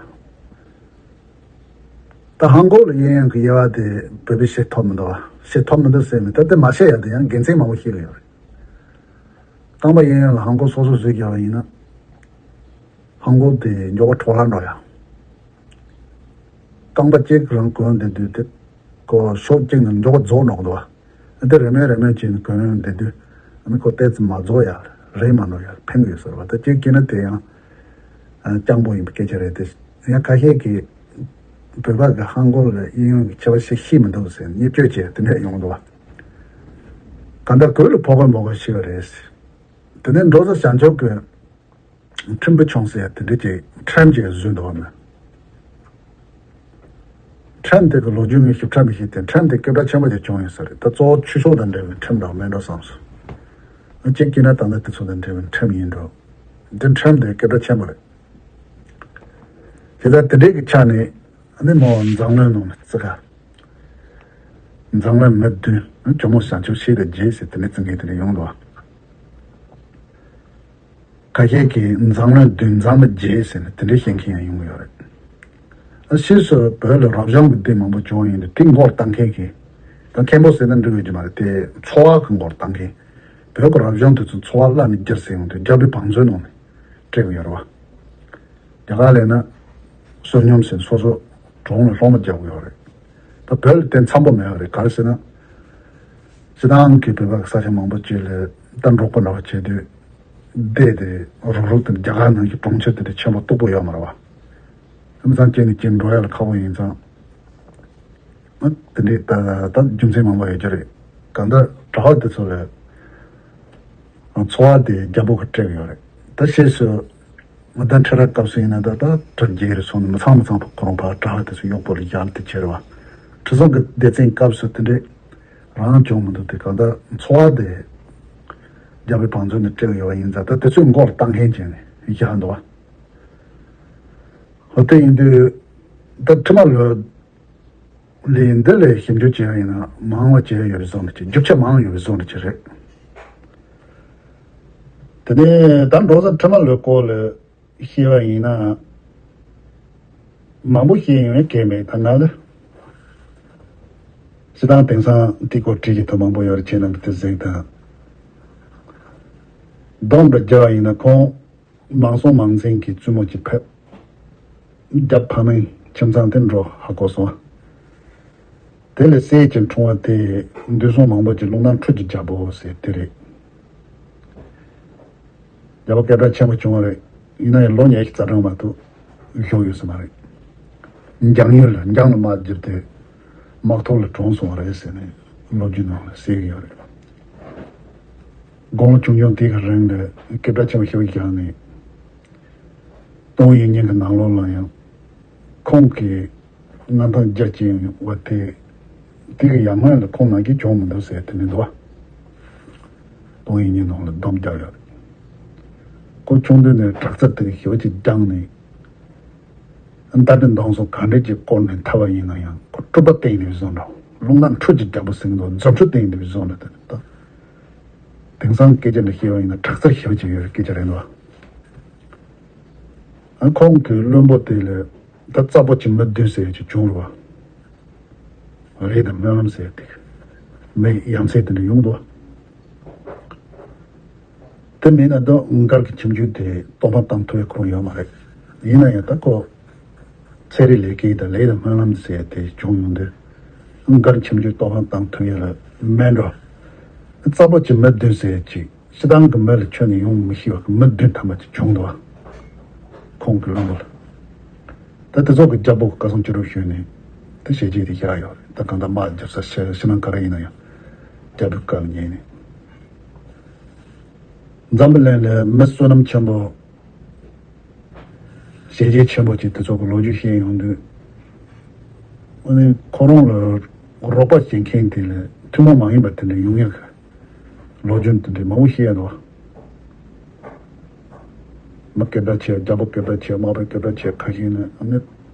ད་ཧང་གོ་ལ་གཡས་གཡོན་གི་དབྱེ་བ་དེ་བོད་པས་ཤེས་ཐུབ་མི་འདུག་བ། ཤེས་ཐུབ་མི་འདུག་ཟེར་མི་ད་དེ་མ་ཤེས་ཡ་དེ་ཡང་དགེ་མཚན་མང་པོ་ཤེས་ཀྱི་ཡོད་རེད། རྐང་པ་གཡས་གཡོན་ལ་ཧང་གོ་སོ་སོ་བཟོས་རྒྱག་པ་ཡིན་ན། ཧང་གོ་དེ་མགྱོགས་པོ་འཕྲོ་བརླག་འགྲོ་ཡ། རྐང་པ་གཅིག་རང་གོན་བསྡད་དུས་དེ་ཁོ་ཕྱོགས་གཅིག་ནས་མགྱོགས་པོ་རྫོགས་འགྲོ་གི་འདུག་བ། དེ་རེ་མོས་རེ་མོས་བྱས་ནས་གོན་བསྡད་དུས་ཨ་ནི་ཁོ་ཏོག་ཙམ་མ་རྫོགས་ཡ་རེད་མ་འགྲོ་ཡ་ཕན་གི་ཡོད་ཟེར་བ། ད་གཅིག་བྱས་ན་དེ་ཡང་སྤྱང་པོ་ཡིན་པའི་སྐད་ཆ་རེད་དེ། ཡང་ཁ་ཤས་ཀྱིས་བོད་པ་གི་ཧང་གོ་ལ་གཡས་གཡོན་གྱི་ཁྱད་པར་ཤེས་ཤེས་མི་འདུག་ཟེར་བརྙས་བཅོས་བྱས་དེ་འདྲ་ཡོང་གི་འདུག་བ། གང་ལྟར་གོས་ལ་ཕོ་གོས་མོ་གོས་ཤེས་པ་རེད། དེ་ནས་འབྲོག་བཟའ་བྱང་ཆུབ་ཀྱི་ཁྲིམས་དཔོན་ཆུང་ཟེར་དེ་འདྲ་ཅིག་ཁྲིམས་ཅིག་བཟོས་འདུག་བ་མོས། ཁྲིམས་དེ་གི་ལོ་རྒྱུས་ངས་ཞིབ་ཕྲ་མི་ཤེས་ཏེ་ཁྲིམས་དེ་སྐད་གྲགས་ཆེན་པོ་ཅིག་བྱུང་ཡོད་ས་རེད། ད་གཙོ་བོ་ཆོས་ཕྱོགས་དང་འབྲེལ་བའི་ཁྲིམས་འདྲ་བ་མེད་འགྲོ་བསམ་སོང་། གཅིག་བྱས་ན་ད་ལྟ་དེ་ཚོ་དང་འབྲེལ་བའི་ཁྲིམས་ཡིན་འགྲོ། འདི་ཁྲིམས་དེ་སྐད་གྲགས་ཆེན་པོ་རེད། དེ་ལྟར་དེ་འདྲའི་གི་ཆ་ནས་ཨ་ནི་མོ་མཛངས་བློན་ནང་ནས་བརྩི་ག་མཛངས་བློན་མི་བདུན། ཇོ་མོ་བྱང་ཆུབ་ཕྱེད་དང་བརྒྱད་ཟེར་དེ་འདྲའི་བརྩི་མཁན་དེ་འདྲ་ཡོང་འདུག་བ། ཁ་ཤས་ཀྱིས་མཛངས་བློན་བདུན་མཛངས་མི་བརྒྱད་ཟེར་ནས་དེ་འདྲའི་བཤད་མཁན་ཡང་ཡོང་གི་ཡོད་རེད། ཨ་ཕྱིས་སུ་བོད་ལ་རབ་བྱུང་གི་སྡེ་མང་པོ་བྱུང་ཡིན་དུས་དེ་མགོར་བཏང་མཁན་གྱིས། ད་མཁན་པོ་ཟེར་ན་འགྲིག་ཡོད་ཀྱི་མ་རེད་དེ། ཚོ་བ་གི་མགོར་བཏང་མཁན། བོད་ཀྱི་རབ་བྱུང་དེ་ཚོ་ཚོ་བ་བླ་ནས་བསྒྱུར་ཟེར་ཡོང་དུས་རྒྱལ་པོའི་བང་མཛོད་ནང་ནས་སྤྲད་གི་ཡོད་རེད་བ། རྒྱ་གར་ལས་ན་བསོད་སྙོམས་ཟེར་ནས་སོ་སོ་གྲོང་ལ་སློབ་མ་རྒྱག་གི་ཡོད་རེད། ད་ བོད་ལ་དེ་འཚམ་པོ་མེད་པ་རེད། ག་རེ་ཟེར་ན། སྤྱིར་བཏང་གི་བོད་པ་གི་ས་ཆ་མང་པོ་ཅིག་ལ་ད་འབྲོག་པ་འདྲ་བ་བྱས་དུས། བསྡད་དེ་རུག་རུག་དེ་རྒྱ་གར་ནང་གི་གྲོང་ཁྱེར་དེ་འདྲ་ཆེན་པོ་སྟུག་པོ་ཡོད་མ་རེད་བ། དེ་མི་ཚང་སྐྱེས་ནས་སྐྱེས་འགྲོ་ཡ་ལ་ཁག་པོ་ཡིན་ཙང་། ཨ་དེ་འདྲའི་ད་ད་རྒྱུ་མཚན་མང་པོ་ཡོད་ཀྱི་རེད། གང་ལྟར་གྲྭ་པ་དེ་ཚོ་ལ་འཚོ་བ་དེ་རྒྱལ་པོ་གིས་སྤྲད་ཀྱི་ཡོད་རེད། ད་ཤེས་སོ། ང་ད་འཕྲད་ར་སྐབས་སུ་ཡིན་ན་ད་ད་གྲྭ་རྒྱག་རེ་སོང་ནས་མི་ཚང་མི་ཚང་ཁོ་རང་ཕར་གྲྭ་པ་དེ་ཚོ་གཡོག་པོ་ལ་ཡར་དེ་བྱེད་རེད་བ། ཁྲི་སྲོང་གི་སྡེ་ཚན་སྐབས་སུ་དེ་འདྲའི་རང་བྱུང་མི་འདུག་དེ་གང་ལྟར་འཚོ་བ་དེ་རྒྱལ་པོའི་བང་མཛོད་ནས་སྤྲད་ཀྱི་ཡོད་པ་ཡིན་ཙང་ད་དེ་ཚོའི་མགོ་ལ་བཏང་མཁན་ཅིག་ནས་བཞག་འདུག་བ། འོ་དེ་ཡིན་དུས་ད་ཁྲི་མ་ལོ་ལས་འདི་ལས་ཞིབ་འཇུག་བྱས་པ་ཡིན་ན་མང་བ་བྱས་ཡོད་པའི་བཟོ་འདྲ་ཅིག་རྒྱུ་ཆ་མང་ཡོད་པའི་བཟོ་འདྲ་ཅིག་རེད། དེ་ནས་ད་འབྲོག་ས་ཁྲི་མ་ལོའི་སྐོར་ལ་བཤད་པ་ཡིན་ན། མང་པོ་བཤད་ཡོང་ཡ་གལ་མེད་ད་ང་ལ། སྤྱིར་བཏང་དེང་སང་དེ་སྐོར་བྲིས་ཀྱི་དོན་མང་པོ་ཡོད་རེད། ཁྱེད་རྣམས་ཀྱིས་དེ་གཟིགས་དང་། སྡོམ་པ་རྒྱག་པ་ཡིན་ན་ཁོང་མང་སྲོང་མང་བཙན་གྱི་བཙུན་མོ་གཅིག་ཕེབས། རྒྱབ་ཕ་མའི་ཁྱིམ་ཚང་དེ་འགྲོ་ཧ་གོ་སོང་། དེ་ལས་སྲས་ཀྱི་འཁྲུངས་པ་དེ་འདུས་སྲོང་མང་པོ་གྱི་རླུང་ནག་ཁྲོད་ཀྱི་རྒྱལ་པོ་ཟེར་དེ་རེད། རྒྱལ་པོ་སྐད་གྲགས་ཆེན་པོ་བྱུང་བ་རེད། ཡིན་ན་ཡང་ལོ་ཉི་ཤུ་རྩ་གྲངས་མ་གཏོགས་བཞུགས་ཡོད་ས་མ་རེད། འཇང་ཡུལ་ལ་འཇང་ལ་དམག་བརྒྱབ་སྟེ་དམག་ཐོག་ལ་གྲོངས་སོང་བ་རེད་ཟེར་ནས་ལོ་རྒྱུས་ནང་ལ་གསལ་གྱི་ཡོད་རེད། དགུང་ལོ་ཆུང་ཆུང་དེ་གི་རིང་ལ་སྐད་གྲགས་ཆེན་པོ་ཞེ་པོ་བཞག་ནས། སྟོང་ཡིག་རྙིང་གི་ནང་ལོགས་ལ་ཡང་ཁོང་གི་མངའ་ཐང་རྒྱ་ཆེན་བ་དེ་དེ་གི་ཡར་སྔོན་ལ་ཁོང་ནང་གི་བྱུང་མི་འདུག་ཟེར་དེ་ནི་འདུག་བ། སྟོང་ཡིག་རྙིང་ནང་ལ་སྡོམ་རྒྱག་ཡོད་རེད། ཁོ་ཆུང་དུས་ནས་དྲག་རྩལ་དེ་གི་ཞེ་པོ་ཅིག་སྦྱངས་ནས། མདའ་གྲི་མདུང་སོགས་ག་འདྲས་ཀྱི་བསྐོར་ནས་འཐབ་པ་ཡིན་ན་ཡང་ཁོ་སྤྲུལ་པ་བསྟན་ནས་བཟོ་འདྲ། རླུང་ནག་ཁྲོད་ཀྱི་རྒྱལ་པོ་ཟེར་གྱི་འདུག་རྫུ་འཕྲུལ་བསྟན་ནས་བཟོ་འདྲ་དེ་རེད་ད། དེང་སང་སྐད་ཆ་འདྲ་བཤད་པ་ཡིན་ན་དྲག་རྩལ་ཞེ་པོ་ཅིག་ཡོད་པའི་སྐད་ཆ་རེད་འདུག་བ། ཁོང་གི་བློན་པོ་དེ་ལས་ད་རྩ་པོ་ཆེ་མི་བདུན་ཟེར་ཡ་ཅིག་བྱུང་རེད་བ། རེད་དང་སྨོན་ལམ་ཟེར་ཡ་དེ། མི་ཡང་སེ་དེ་འདྲ་ཡོང་འདུག་བ། དེ་མིན་ན་ད་མགར་གྱི་ཁྱིམ་རྒྱུད་དེ་གཏོར་ཕང་བཏང་ཐུབ་ཡ་ཁོ་རང་ཡོད་མ་རེད། ཡིན་ན་ཡང་ད་ཁོ་ཚན་རིག་ལས་ཀའི་དང་ལས་དང་སྨོན་ལམ་ཟེར་ཡ་དེ་བྱུང་ཡོང་དུས། མགར་ཁྱིམ་རྒྱུད་གཏོར་ཕང་བཏང་ཐུབ་ཡ་ལ་མེད་འགྲོ། རྩ་པོ་ཆེ་མི་བདུན་ཟེར་ཡ་ཅིག་སྤྱིར་བཏང་གི་མི་ལ་ཁྱོན་ནས་ཡོང་མི་ཤེས་པ་གི་མི་བདུན་ཐམ་པ་ཅིག་བྱུང་འདུག་བ། ཁོང་གི་བློན་པོ་ལ། ད་དེ་ཚོ་གི་རྒྱལ་པོ་གི་བཀའ་གསུང་ཅི་རུ་ཞུས་ནས་དེ་བྱས་རྗེས་དེ་བཞག་ཡོད་རེད། ད་གང་ལྟར་དམག་རྒྱབ་ས་ཕྱི་ཕྱི་ནང་ག་རེ་ཡིན་ན་ཡང་རྒྱལ་པོའི་བཀའ་ལ་ཉན་ནས། འཛམ་བུ་གླིང་ལ་མི་བསོད་ནམས་ཆེན་པོ། བྱས་རྗེས་ཆེན་པོ་ཅིག་དེ་ཚོ་གི་ལོ་རྒྱུས་བཤད་ཡོང་དུས། ཨ་ནི་ཁོ་རང་ལ་རོགས་པ་བྱེད་མཁན་དེ་ལ་ཐུན་མོང་མ་ཡིན་པ་དེ་འདྲ་ཡོང་ཡག་གི་ལོ་རྒྱུས་དེ་འདྲ་མང་པོ་བཤད་ཡོད་དོ། མི་སྐད་གྲགས་ཆེ་རྒྱལ་པོ་སྐད་གྲགས་ཆེ་དམག་དཔོན་སྐད་གྲགས་ཆེ་ཁ་ཤས་ནི་ཨ་ནི་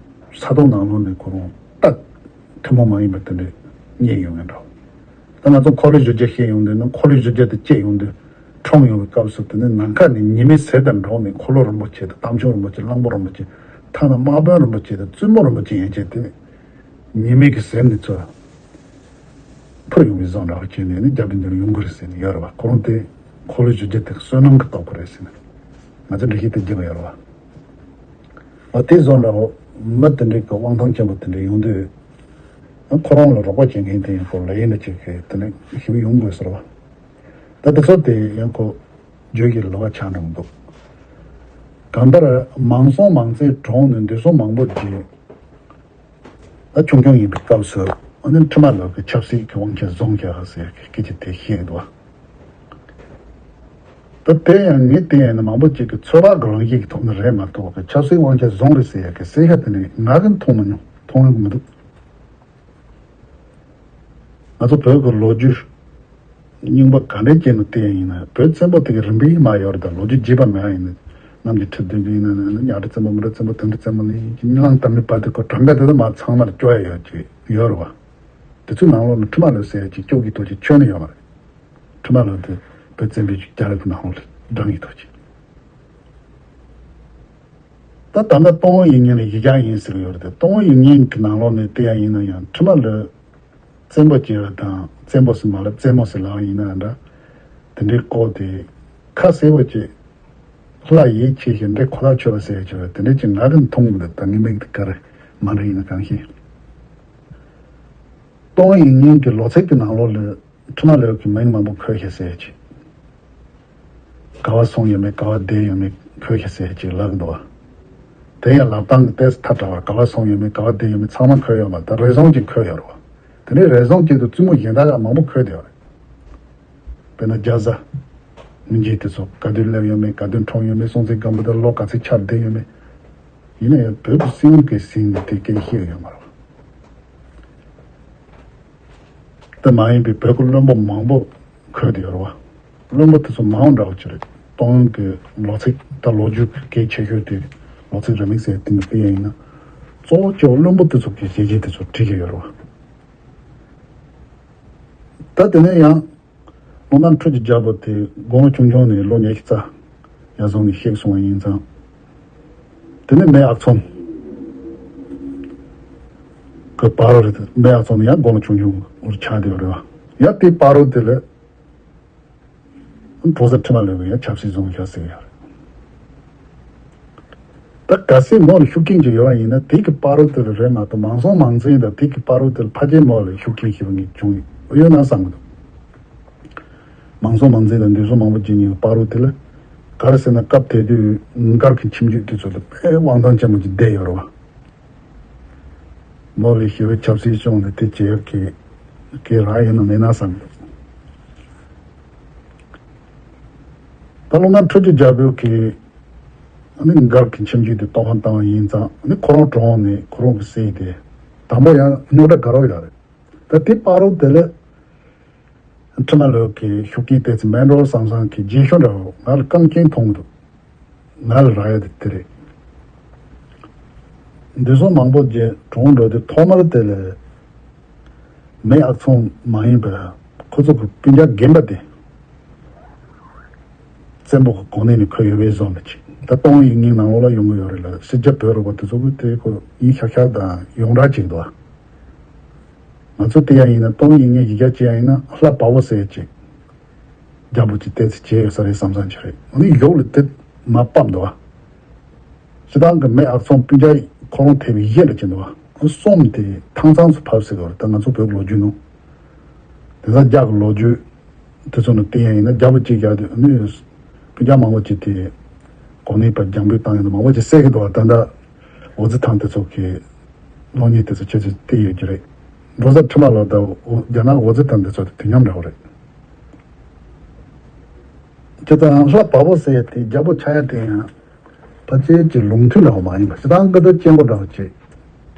ས་ཐོག་ནང་ལོགས་ནས་ཁོ་རང་ཏག་ཐུན་མོང་མ་ཡིན་པ་དེ་འདྲ་རྙེད་ཡོང་ངེས་འདྲ། ད་ང་ཚོ་འཁོར་ལོའི་གཞི་རྒྱ་བཤད་ཡོང་དུས་ནི་འཁོར་ལོའི་གཞི་རྒྱ་དེ་བཅད་ཡོང་དུས་འཁྲུངས་ཡོང་བའི་སྐབས་སུ་དེ་ནི་ནམ་མཁའ་ནས་ཉི་མའི་ཟེར་དང་འགྲོགས་ནས་འཁོར་ལོ་རིན་པོ་ཆེ་དང་རྟ་མཆོག་རིན་པོ་ཆེ་གླང་པོ་རིན་པོ་ཆེ་ཐ་ན་དམག་དཔོན་རིན་པོ་ཆེ་དང་བཙུན་མོ་རིན་པོ་ཆེ་ཡན་ཆད་དེ་ནི་ཉི་མའི་གི་ཟེར་ནས་ཚུར་འཕུར་ཡོང་བའི་བཟོ་འདྲ་བ་བྱས་ནས་ནི་རྒྱབ་ཏུ་འདིར་ཡོང་གི་རེད་ཟེར་ནས་ཡོད་རེད་བ། ཁོ་རང་དེ་འཁོར་ལོའི་གཞི་རྒྱ་དེ་བསོད་ནམས་ཀྱི་རྟོགས་པ་རེད་ཟེར་ནས་ང་ཚོ་འགྲེལ་བཤད་དེ་རྒྱབ་ཡོད་རེད་བ། འོ་དེ་བཟོ་འདྲ་བོ་མི་དེ་འདྲའི་གི་དབང་ཐང་ཆེན་པོ་དེ་འདྲ་ཡོང་དུས། ཁོ་རང་ལ་རོགས་པ་བྱེད་མཁན་དེ་ཡང་ཁོ་ལ་ཡིན་ན་ཅིག་གི་དེ་ནས་ཞིབ་ཡོང་དགོས་ཟེར་བ། ད་དེ་ཚོ་དེ་ཡང་ཁོ་བརྗོད་ཀྱི་ལོ་བ་ཆགས་འགྲོ་གི་འདུག་གང་ལྟར་མང་སྲོང་མང་བཙན་གྲོངས་ནས་འདས་སྲོང་མང་པོ་རྗེས། ད་ཆུང་ཆུང་ཡིན་པའི་སྐབས་སུ་ཨ་ནི་ཁྲི་མ་ལོ་གི་ཆབ་སྲིད་ཀྱི་དབང་ཆ་བཟུང་བཞག་ཟེར་གྱི་སྐད་ཆ་དེ་བཤད་འདུག་ད་དེ་ཡང་ངས་བལྟས་ཡིན་ན་མང་པོ་ཅིག་གི་ཚོད་དཔག་གི་རང་བཞིན་གྱི་ཐོག་ནས་རེད་མ་གཏོགས་གི་ཆབ་སྲིད་དབང་ཆ་བཟུང་རེད་ཟེར་ཡག་གི་གསལ་ཤ་དེ་ནི་ང་གིས་མཐོང་མི་མྱོང་། མཐོང་ཡོང་གི་མི་འདུག་ང་ཚོ་བོད་ཀྱི་ལོ་རྒྱུས་རྙིང་པ་ག་འདྲས་ཅིག་ནས་བལྟས་ཡིན་ན་བོད་བཙན་པོ་དེ་གི་རིམ་པས་མར་ཡོད་རེད། ད་ལོ་རྒྱུས་རྒྱས་པ་མེད་ཡིན་ན་གནམ་གྱི་ཁྲི་བདུན་ཅུ་ཡིན་ན་ནི་གཉའ་ཁྲི་བཙན་པོ་མུ་ཁྲི་བཙན་པོ་དོན་གྲུབ་བཙན་པོ་ནས་གཉིས་ལང་དམ་པའི་བར་དུ་ཁོ་གྲངས་ཀ་དེ་ཚོ་མར་ཚང་མར་སྐྱོ་ཡ་ཡོད་ཅིག་ཡོད་རེད་བ། དེ་ཚོའི་ནང་ལོགས་ནས་ཁྲི་མ་ལོད་ཟེར་ཡ་ཅིག་སྐྱོ་གི་ཐོག་ཅིག་ཁྱོན་ནས་ཡོད་མ་རེད། ཁྲི་མ་ལོད་དེ་བོད་བཙན་པོའི་རྒྱལ་རབས་ཀྱི་ནང་ལོགས་ལ་བགྲངས་ཡི་ཐོག་ཅིག་ད་ད་ལྟ་སྟོང་ཡིག་རྙིང་ལ་ཡིག་རྒྱག་ཡིན་ཟེར་གྱི་ཡོད་རེད་དེ། སྟོང་ཡིག་རྙིང་གི་ནང་ལོགས་ནས་བལྟས་ཡ་ཡིན་ན་ཡང་ཁྲི་མ་ལོད་བཙན་པོ་བྱས་པ་དང་བཙན་པོ་ཟེར་མ་ལབ་བཙན་མོ་ཟེར་ལབ་ཡིན་ན་འདྲ། དེ་འདྲའི་སྐོར་དེ་ཁ་གསལ་པོ་བྱས། ལྷ་ཡིད་ཆེས་ཤིང་འདྲེ་ཁོ་ཐག་ཆོད་པ་ཟེར་ཡ་བྱས་པ་དེ་འདྲའི་ཅིག་ང་གིས་མཐོང་མི་འདུག་ད་ངའི་མིག་དེ་ག་རེ་མ་འདྲ་ཡིན་ན་གང་ཤེས། སྟོང་ཡིག་རྙིང་གི་ལོ་ཚིགས་ཀྱི་ནང་ལོགས་ལ་ཁྲི་མ་ལོད་ཀྱི་མིང་མང་པོ་འཁོད་ཤག་ཟེར་ཅིག་ག་བ་སོང་ཡོད་མེད་ག་བ་བསྡད་ཡོད་མེད་འཁོད་ཤག་ཟེར་ཅིག་ལབ་འདུག་བ། དེ་ཡང་ལབ་སྟངས་ཀྱི་ཏོག་ཙམ་ཐལ་དྲགས་པ། ག་བ་སོང་ཡོད་མེད་ག་བ་བསྡད་ཡོད་མེད་ཚང་མ་འཁོད་ཡོད་མ་རེད། ད་རེ་ཟུང་ཅིག་འཁོད་ཡོད་རེད་བ། དེ་ནས་རེ་ཟུང་ཅིག་ཏུ་བཙུན་མོ་གཞན་དག་ཡང་མང་པོ་འཁོད་བསྡད་ཡོད་རེད། དཔེར་ན་རྒྱ་བཟའ། མི་འཇིགས་དེ་ཚོ་ག་དུས་སླེབས་ཡོད་མེད་ག་དུས་འཁྲུངས་ཡོད་མེད་སྲོང་བཙན་སྒམ་པོ་དང་ལོ་ག་ཚོད་ཆགས་བསྡད་ཡོད་མེད། ཡིན་ན་ཡང་བོད་ཀྱི་སྲིད་དབང་གི་ཟིན་ནས་དེ་སྐད་བཤད་ཡོད་མ་རེད། དེ་མ་ཡིན་པའི་བོད་ཀྱི་བློན་པོ་མང་པོ་འཁོད་དེ་ཡོད་རེད་བ། བློན་པོ་དེ་ཚོ་མང་འདྲ་བོ་ཅིག་རེད། སྟོང་གི་ལོ་ཚིགས་དང་ལོ་རྒྱུས་ཀྱི་གལ་ཆེ་ཤོས་དེ་ལོ་ཚིགས་རིང་མིན་ཟེར་དེ་འདྲ་དཔེ་ཡིན་ན། གཙོ་བོ་གཙོ་བོ་བློན་པོ་དེ་ཚོ་གི་བྱས་རྗེས་དེ་ཚོ་བྲིས་ཀྱི་ཡོད་རེད་བ། ད་དེ་ནས་ཡང་། ལྷོ་ནང་ཁྲོད་ཀྱི་རྒྱལ་པོ་དེ་དགུང་ལོ་ཆུང་ཆུང་ནས་ལོ་ཉི་ཤུ་རྩ་ཡར་སོང་ནས་གཤེགས་སོང་བ་ཡིན་ཙང་། དེ་ནས་མེས་ཨག་ཚོམ་གི་བར་རེད། མེས་ཨག་ཚོམ་ཡང་དགུང་ལོ་ཆུང་ཆུང་ཆགས་བསྡད་པ་རེད་བ། ཡང་དེའི་བར་དེ་ལ་འབྲོང་བཟའ་ཁྲི་མ་ལོད་ཀྱིས་ཡང་ཆབ་སྲིད་བཟུང་བཞག་ཟེར་ཡ་རེད། ད་གལ་སྲིད་མོ་ལ་ཤུགས་རྐྱེན་ཅིག་ཡོད་པ་ཡིན་ན་དེ་གི་བར་དེ་ལ་རེད་མ་གཏོགས་མང་སྲོང་མང་བཙན་དང་དེ་གི་བར་དེ་ལ་ཕལ་ཆེར་མོ་ལ་ཤུགས་རྐྱེན་ཞེ་པོ་ཅིག་བྱུང་ཡོད་ན་བསམ་གི་འདུག་མང་སྲོང་མང་བཙན་དང་འདུས་སྲོང་མང་པོ་རྗེ་གཉིས་ཀྱི་བར་དེ་ལ་ག་རེ་ཟེར་ན་སྐབས་དེ་དུས་མགར་གྱི་ཁྱིམ་རྒྱུད་དེ་ཚོ་ལ་དཔེ་དབང་ཐང་ཅན་པོ་ཅིག་བསྡད་ཡོད་རེད་བ། མོ་ལ་ཞེ་པོ་ཆབ་སྲིད་སྐྱོང་ནས་དེ་བྱེད་ཡག་གི་གི་རག་ཡོད་ན་མེད་ན་བསམ་གི་འདུག་ད་ལོ་ན་ཁྲོ་ཆུ་རྒྱལ་པོ་གིས་ཨ་ནི་མགར་གྱི་ཁྱིམ་རྒྱུད་དེ་གཏོར་ཕམ་བཏང་བ་ཡིན་ཙང་ཨ་ནི་ཁོ་རང་གྲོངས་ནས་ཁོ་རང་གི་སྲས་དེ་དང་པོ་ཡང་རྙོག་དྲ་དགའ་རབ་ཡོད་རེད། ད་དེ་བར་དེ་ལ་ཁྲི་མ་ལོད་ཀྱི་ཤུགས་རྐྱེན་དེ་ཚོ་མེད་འགྲོ་བསམ་བསམ་གྱི་རྗེས་ཤུལ་འདྲ་བོ་ང་ལ་རྐང་རྐྱེན་མཐོང་གི་འདུག་ང་ལ་རག་ཡ་དེ་དེ་རེད། འདུས་སྲོང་མང་པོ་རྗེ་གྲོངས་འགྲོ་དུས་ཐོག་མར་དེ་ལ་མེས་ཨག་ཚོམ་མ་ཡིན་པར་ཁོ་ཚོ་གི་སྤུན་ཀྱག་རྒན་པ་དེ་བཙན་པོ་གི་གོ་གནས་ནས་འཁོད་ཡོད་པའི་བཟོ་འདྲ་ཅིག་ད་སྟོང་ཡིག་རྙིང་ནང་ལོགས་ལ་ཡོང་གི་ཡོད་རེད་ལ། སྲིད་རྒྱལ་བོད་རུ་བ་དེ་ཚོ་གི་དེ་ཁོ་ཡིན་ཤག་ཤག་དང་ཡོངས་གྲགས་ཅིག་འདུག་ང་ཚོ་དེ་ཡང་ཡིན་ན་སྟོང་ཡིག་རྙིང་གཞི་རྒྱ་ཅིག་ཡང་ཡིན་ན་ལྷ་བ་བོ་ཟེར་ཅིག་རྒྱལ་པོ་ཅིག་བལྟས་ཚེ་བྱས་ཡོད་ས་རེད་བསམ་བསམ་ཅིག་རེད། ཨ་ནི་ཡོག་ལ་དེ་མ་ཕབ་འདུག་བ། སྤྱི་བཏང་གི་མེས་ཨག་ཚོམ་སྤུན་ཀྱག་ཁོ་རང་ཐེ་བའི་གཞི་ལ་ཅི་འདུག་བ། གསུམ་དེ་ཐང་ཚང་སུ་ཕབ་ཟེར་གི་རེད། ད་ང་ཚོ་བོད་ཀྱི་ལོ་རྒྱུས་ནང་དེང་སང་རྒྱ་གི་ལོ་རྒྱུས་དེ་ཚོ་ནང་བལྟས་ཡ་ཡིན་ན་རྒྱལ་པོ་གཅིག་རྒྱག་དུས་ཨ་ནི་སྤུན་ཀྱག་མང་པོ་ཅིག་དེ་གོ་གནས་པ་རྒྱང་འབུད་བཏང་ཡོད་འདུག་མང་པོ་ཅིག་བསད་གི་འདུག་བ། ད་ལྟ་འོ་ཙི་ཐང་དེ་ཚོ་གི་གློག་བརྙན་དེ་ཚོ་ཁྱེད་ཚོས་བལྟས་ཡོད་ཀྱི་རེད། འབྲོང་བཟའ་ཁྲི་མ་ལོད་དང་རྒྱ་ནག་འོ་ཙི་ཐང་དེ་ཚོ་དེ་དུས་མཉམ་འདྲ་བོ་རེད། ཁྱེད་ཚོ་ལྷ་བ་བོ་ཟེར་ཡ་དེ་རྒྱལ་པོ་ཆགས་ཡ་དེ་ཡང་ཕལ་ཆེར་གྱི་ལུང་མཐུན་འདྲ་བོ་མ་ཡིན་པ་ཞེ་དྲག་འགའ་ད་སྐྱེ་འགོ་འདྲ་བོ་ཅིག་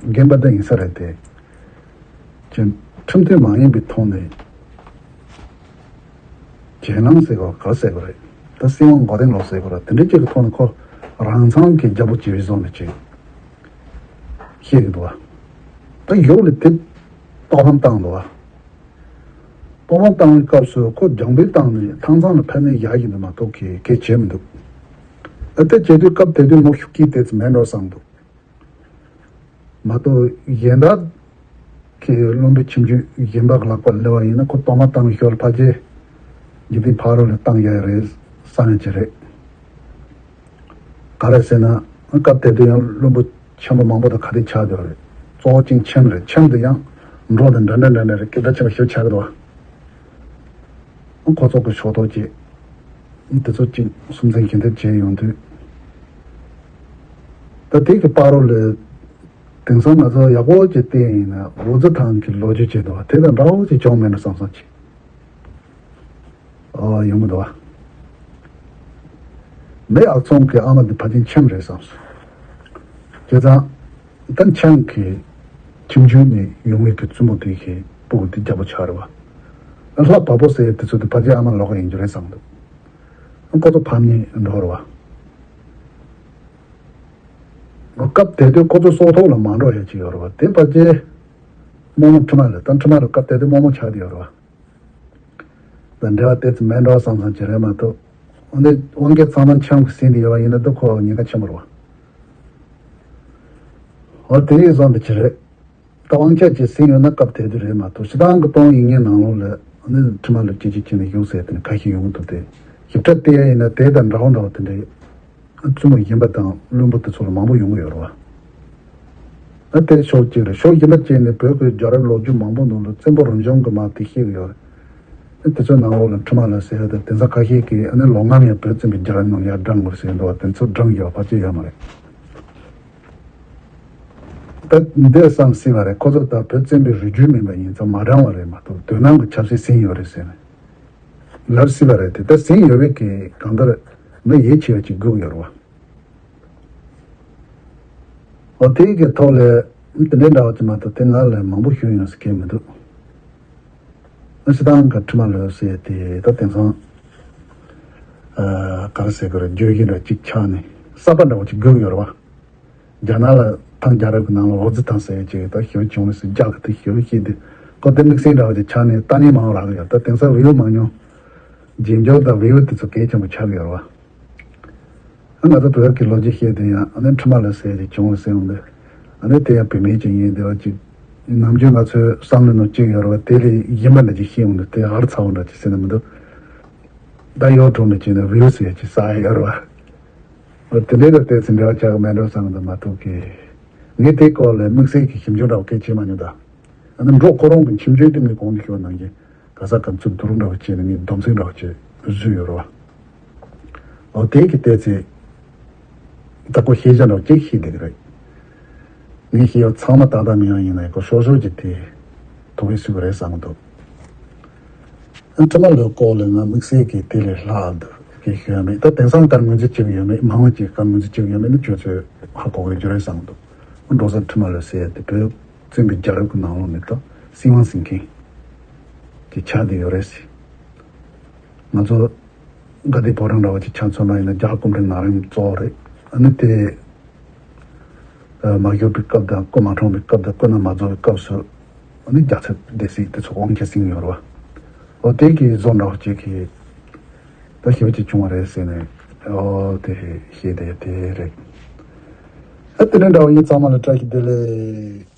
རྒན་པ་དེ་ཡིན་ས་རེད་དེ། ཁྱེད་ཁྲིམས་མཐུན་མ་ཡིན་པའི་ཐོག་ནས་རྒྱལ་ནང་ཟེར་བ་ག་ཟེར་བ་རེད། ད་སྲིད་དབང་མགོ་རྟིང་སློག་ཟེར་བ་རེད། དེ་འདྲ་ཅིག་གི་ཐོག་ནས་ཁོ་རང་མཚང་གི་རྒྱལ་པོ་བྱེད་པའི་བཟོ་འདྲ་ཅིག་བཤད་ཀྱི་འདུག་བ། ད་ཡོག་ལ་དེ་གཏོར་ཕམ་བཏང་འདུག་བ། གཏོར་ཕམ་བཏང་བའི་སྐབས་སུ་ཁོ་རྒྱང་འབུད་བཏང་ནས་ཐང་ཚང་ལ་ཕན་ནས་ཡག་ཡིན་དུ་མ་གཏོགས་གི་གལ་བྱེད་མི་འདུག་ཨ་ཏི་བྱེད་དུས་སྐབས་དེ་དུས་མོ་ཤུགས་ཀྱིས་དེ་ཚོ་མེད་འགྲོ་བསམ་འདུག་མ་གཏོགས་གཞན་དག་གི་བློན་པོའི་ཁྱིམ་རྒྱུད་གཞན་པ་གི་ལག་པར་སླེབས་པ་ཡིན་ན་ཁོ་གཏོར་མ་བཏང་བའི་ཞོར་ལ་ཕལ་ཆེར་འཇིག་རྟེན་ཕ་རོལ་ལ་བཏང་ཡག་རེད་བསམ་ཡག་ཅིག་རེད། ག་རེ་ཟེར་ན་སྐབས་དེ་དུས་ཡང་བློན་པོ་ཆེན་པོ་མང་པོ་དང་ཁ་གཏད་ཆགས་བསྡད་པ་རེད། གཙོ་བོ་ཅིག་ཁྱིམ་རེད། ཁྱིམ་དུ་ཡང་འབྲོག་དང་འདྲ་འདྲ་འདྲ་འདྲ་རེད། སྐད་གྲགས་ཆེན་པོ་ཞིག་ཆགས་ཀྱི་འདུག་བ། ཁོ་ཚོ་གི་ཕྱོགས་གཏོགས་ཀྱིས་དེ་ཚོ་ཅིག་སུམ་རྩེན་གྱེན་ཐེབས་བྱས་ཡོང་དུས། ད་དེ་གི་བར་རོ་ལ་དེང་སང་ང་ཚོ་ཡག་པོ་ཅིག་བལྟས་ཡིན་ན་འོ་ཙི་ཐང་གི་ལོ་རྒྱུས་བྱས་འདུག་བ། དེ་དང་འདྲ་བོ་ཅིག་བྱུང་མེད་ན་བསམ་བསམ་ཅིག་ཨ་ཡོང་གི་འདུག་བ། མེས་ཨག་ཚོམ་གྱི་ཨ་མ་འདི་ཕལ་ཆེར་ཁྱིམ་རེད་བསམ་སོང་། བྱས་ཙང་། ད་ཁྱིམ་གྱི་ཁྱིམ་རྒྱུད་ནས་ཡོང་བའི་གི་བཙུན་མོ་དེ་གི་སྤུ་གུ་དེ་རྒྱལ་པོ་ཆགས་རེད་བ། ལྷ་བ་པོ་ཟེར་དེ་ཚོ་དེ་ཕལ་ཆེར་ཨ་མ་ལོག་ག་ཡིན་རྒྱུ་རེད་བསམ་འདུག་ཁོ་ཚོ་ཕམ་ཉེས་འགྲོ་རེད་བ། སྐབས་དེ་དུས་ཁོ་ཚོ་སྲོག་ཐོག་ལ་མ་འགྲོ་ཡ་ཅིག་ཡོད་རེད་བ། དེ་ཕལ་ཆེར་རྨོ་མོ་ཁྲི་མ་ལོད། ད་ཁྲི་མ་ལོད་སྐབས་དེ་དུས་རྨོ་མོ་ཆགས་བསྡད་ཡོད་རེད་བ། དང་འབྲེལ་བ་ཏོག་ཙམ་མེད་འགྲོ་བསམ་བསམ་ཅིག་རེད་མ་གཏོགས། འོན་ཏེ་དབང་སྐལ་ཚང་མ་ཁྱིམ་གྱི་ཟིན་དེ་ཡོད་པ་ཡིན་ན་ད་ཁོ་ཉེན་ཁ་ཆེན་པོ་རེད་བ། འོ་དེ་ཡིན་བསམ་པ་ཅིག་རེད། ད་དབང་ཆ་ཅིག་ཟིན་ཡོད་ན་སྐབས་དེ་དུས་རེད་མ་གཏོགས་སྤྱིར་བཏང་གི་སྟོང་ཡིག་རྙིང་ནང་ལོགས་ལ་ནི་ཁྲི་མ་ལོད་སྐྱེས་ཀྱི་ཁྱིམ་ནས་བཞུགས་ཟེར་དེ་ནི་ཁ་ཤས་ཡོང་གི་འདུག་སྟེ། ཞིབ་ཕྲ་བལྟས་ཡ་ཡིན་ན་དེ་དང་འདྲ་བོ་འདྲ་བོ་དེ་འདྲའི་བཙུན་མོ་ཡིན་པ་དང་བློན་པོ་དེ་ཚོ་ལ་མང་པོ་ཡོང་གི་ཡོད་རེད་བ། ཨ་དེ་ཕྱོགས་གཅིག་རེད། ཕྱོགས་གཞན་པ་གཅིག་ནས་བོད་ཀྱི་རྒྱལ་རབས་ལོ་རྒྱུས་མང་པོ་ནང་ལ་བཙན་པོ་རིམ་བྱོན་གྱི་མར་དེ་བཤད་ཀྱི་ཡོད་རེད། ཨ་དེ་ཚོའི་ནང་ལོགས་ལ་ཁྲི་མ་ལོད་ཟེར་ཡ་དེ་དེང་སང་ཁ་ཤས་ཀྱིས་ཨ་ནི་ལོ་ངམ་ཡང་བོད་བཙན་པོའི་རྒྱལ་རབས་ནང་ཡར་བགྲང་དགོས་ཟེར་འདུག་བ། དེ་ཚོ་བགྲང་རྒྱུ་བ་ཕལ་ཆེར་ཡོད་མ་རེད། ད་འདི་བསམ་སྲིད་པ་རེད། ཁོ་ཚོ་ད་བོད་བཙན་པོའི་རིགས་རྒྱུད་མིན་པ་ཡིན་ཙང་མ་བགྲང་བ་རེད་མ་གཏོགས། དོ་སྣང་གི་ཆབ་སྲིད་ཟིན་ཡོད་རེད་ཟེར་ནས་ལབ་སྲིད་པ་རེད། དེ་ད་ཟིན་ཡོད་པའི་གི་གང་ལྟར་མི་ཡིད་ཆེས་པ་ཅིག་དགོས་ཀྱི་ཡོད་རེད་བ། འོ་དེའི་གི་ཐོག་ལ་དེ་འདྲའི་འདྲ་བ་ཅིག་མ་གཏོགས་དེ་ང་ལ་མང་པོ་ཞུ་ཡོང་ས་གི་མི་འདུག་ཨ་སྤྱིར་བཏང་གི་ཁྲི་མ་ལོད་ཟེར་དེ་ད་དེང་སང་ཨ་ག་རེ་ཟེར་དགོས་རེད། བརྗོད་གཞི་འདྲ་ཅིག་ཆགས་ནས་གསར་པ་འདྲ་བོ་ཅིག་དགོས་ཀྱི་ཡོད་རེད་བ། རྒྱ་ནག་ལ་ཐང་རྒྱལ་རབས་ཀྱི་ནང་ལ་ཧོ་ཙི་ཐང་ཟེར་ཡ་ཅིག་ད་ཞེ་པོ་བྱུང་བ་ཟེར། རྒྱ་གི་དེ་ཞེ་པོ་ཤེས་དུས་ཁོ་དེ་དམིགས་བསལ་འདྲ་བ་ཅིག་ཆགས་ནས་ལྟ་ཉན་མང་བ་རག་གི་ཡོད། ད་དེང་སང་བེའུ་མང་ཉུང་རྗེས་འཇུག་དང་བེའུ་དེ་ཚོ་གལ་ཆེན་པོ་ཆགས་ཀྱི་ཡོད་རེད་བ། ང་ཚོ་བོད་ཀྱི་ལོ་རྒྱུས་བཤད་དུས་ཡང་ཨ་ནི་ཁྲི་མ་ལོད་ཟེར་ཡ་ཅིག་བྱུང་བ་ཟེར་ཡོང་དུས་ཨ་ནི་དེ་ཡང་བུད་མེད་ཅིག་ཡིན་དེ་བ་ཅིག་ནམ་རྒྱུན་ང་ཚོའི་བསམ་བློ་ནང་གཅིག་ཡོད་རེད་བ། དེ་ལས་གཞན་པ་འདྲ་ཅིག་བཤད་ཡོང་དུས་དེ་ཨར་ཚ་བོ་འདྲ་ཅིག་ཟེར་ན་མི་འདུག་ད་ཡོ་ཊུབ་ནས་བྱས་ན་བེའུ་ཟེར་ཡ་ཅིག་ཟ་ཡ་ཡོད་རེད་བ། དེ་འདྲའི་ལ་བལྟས་ཚེ་འབྲེལ་བ་ཆགས་ཀྱི་མེད་འགྲོ་བསམ་གྱི་འདུག་མ་གཏོགས་ཀི། ངས་དེའི་སྐོར་ལ་དམིགས་བསལ་གྱི་ཞིབ་འཇུག་འདྲ་བོ་གང་བྱས་མ་མྱོང་། ད་ཨ་ནི་འབྲོག་ཁོ་རང་གི་ཁྱིམ་སྤྱོད་དེ་ངས་གོང་དུ་ཞུས་པ་ནང་བཞིན་ག་ས་ག་ཚོད་སྡུག་རུས་འདྲ་བོ་བྱས་ནས་ངས་སྡོམ་ཚིག་འདྲ་བོ་བྱས་བཟོས་ཡོད་རེད་བ། འོ་དེ་གི་བལྟས་ཚེ་ད་ཁོ་ཤེས་བྱ་འདྲ་བོ་གཅིག་ཤེས་བསྡད་ཀྱི་རེད། ངས་ཤེས་ཡོད་ཚང་མ་ཏག་ཏག་མི་ཡང་ཡིན་ན་ཁོ་ཤོག་ཤོག་གི་དེ་ཐུགས་ཕན་གསོས་པ་རེད་བསམ་གྱི་འདུག་ཨ་ཁྲི་མ་ལོད་སྐོར་ལ་ང་དམིགས་བསལ་གྱི་དེ་ལས་ལྷག་འདུག་གི་ཤོད་མེད། ད་དེང་སང་ག་རེ་ངོས་འཛིན་བྱེད་ཀྱི་ཡོད་མེད། མ་འོངས་ཀྱི་ག་རེ་ངོས་འཛིན་བྱེད་ཀྱི་ཡོད་མེད་ནི་ཁྱོད་ཚོས་ཧ་གོ་གི་རེད་ཟེར་གྱི་འདུག་འབྲོག་བཟའ་ཁྲི་མ་ལོད་ཟེར་ཡ་དེ་བོད་བཙན་པོའི་རྒྱལ་རབས་ཀྱི་ནང་ལོགས་ནས་ད་སྲིད་དབང་ཟིན་མཁན་གྱི་ཆ་དེ་ཡོད་རེད་ཟེར། ང་ཚོ་དགའ་ལྡན་ཕོ་བྲང་འདྲ་བོ་ཅིག་ཆ་མཚོན་པ་ཡིན་ན་རྒྱལ་བ་སྐུ་ཕྲེང་ན་རིམ་གཙོ་བོ་རེད། ཨ་ནི་དེ་མར་ཤོར་བའི་སྐབས་དང་སྐུ་མ་འཁྲུངས་པའི་སྐབས་དང་སྐུ་ན་མ་རྫོགས་པའི་སྐབས་སུ་ཨ་ནི་རྒྱལ་ཚབ་སྡེ་སྲིད་དེ་ཚོ་དབང་ཆ་ཟིན་ཡོད་རེད་བ། འོ་དེ་གི་བཟོ་འདྲ་བོ་ཅིག་གི་ད་ཞེ་པོ་ཅིག་བྱུང་བ་རེད་ཟེར་ནས་འོ་དེ་ཤེས་བསྡད་དེ་རེད། ཨ་དེ་འདྲ་འདྲ་བོ་ཡིན། ཚང་མ་ལ་བཀྲ་ཤིས་བདེ་ལེགས།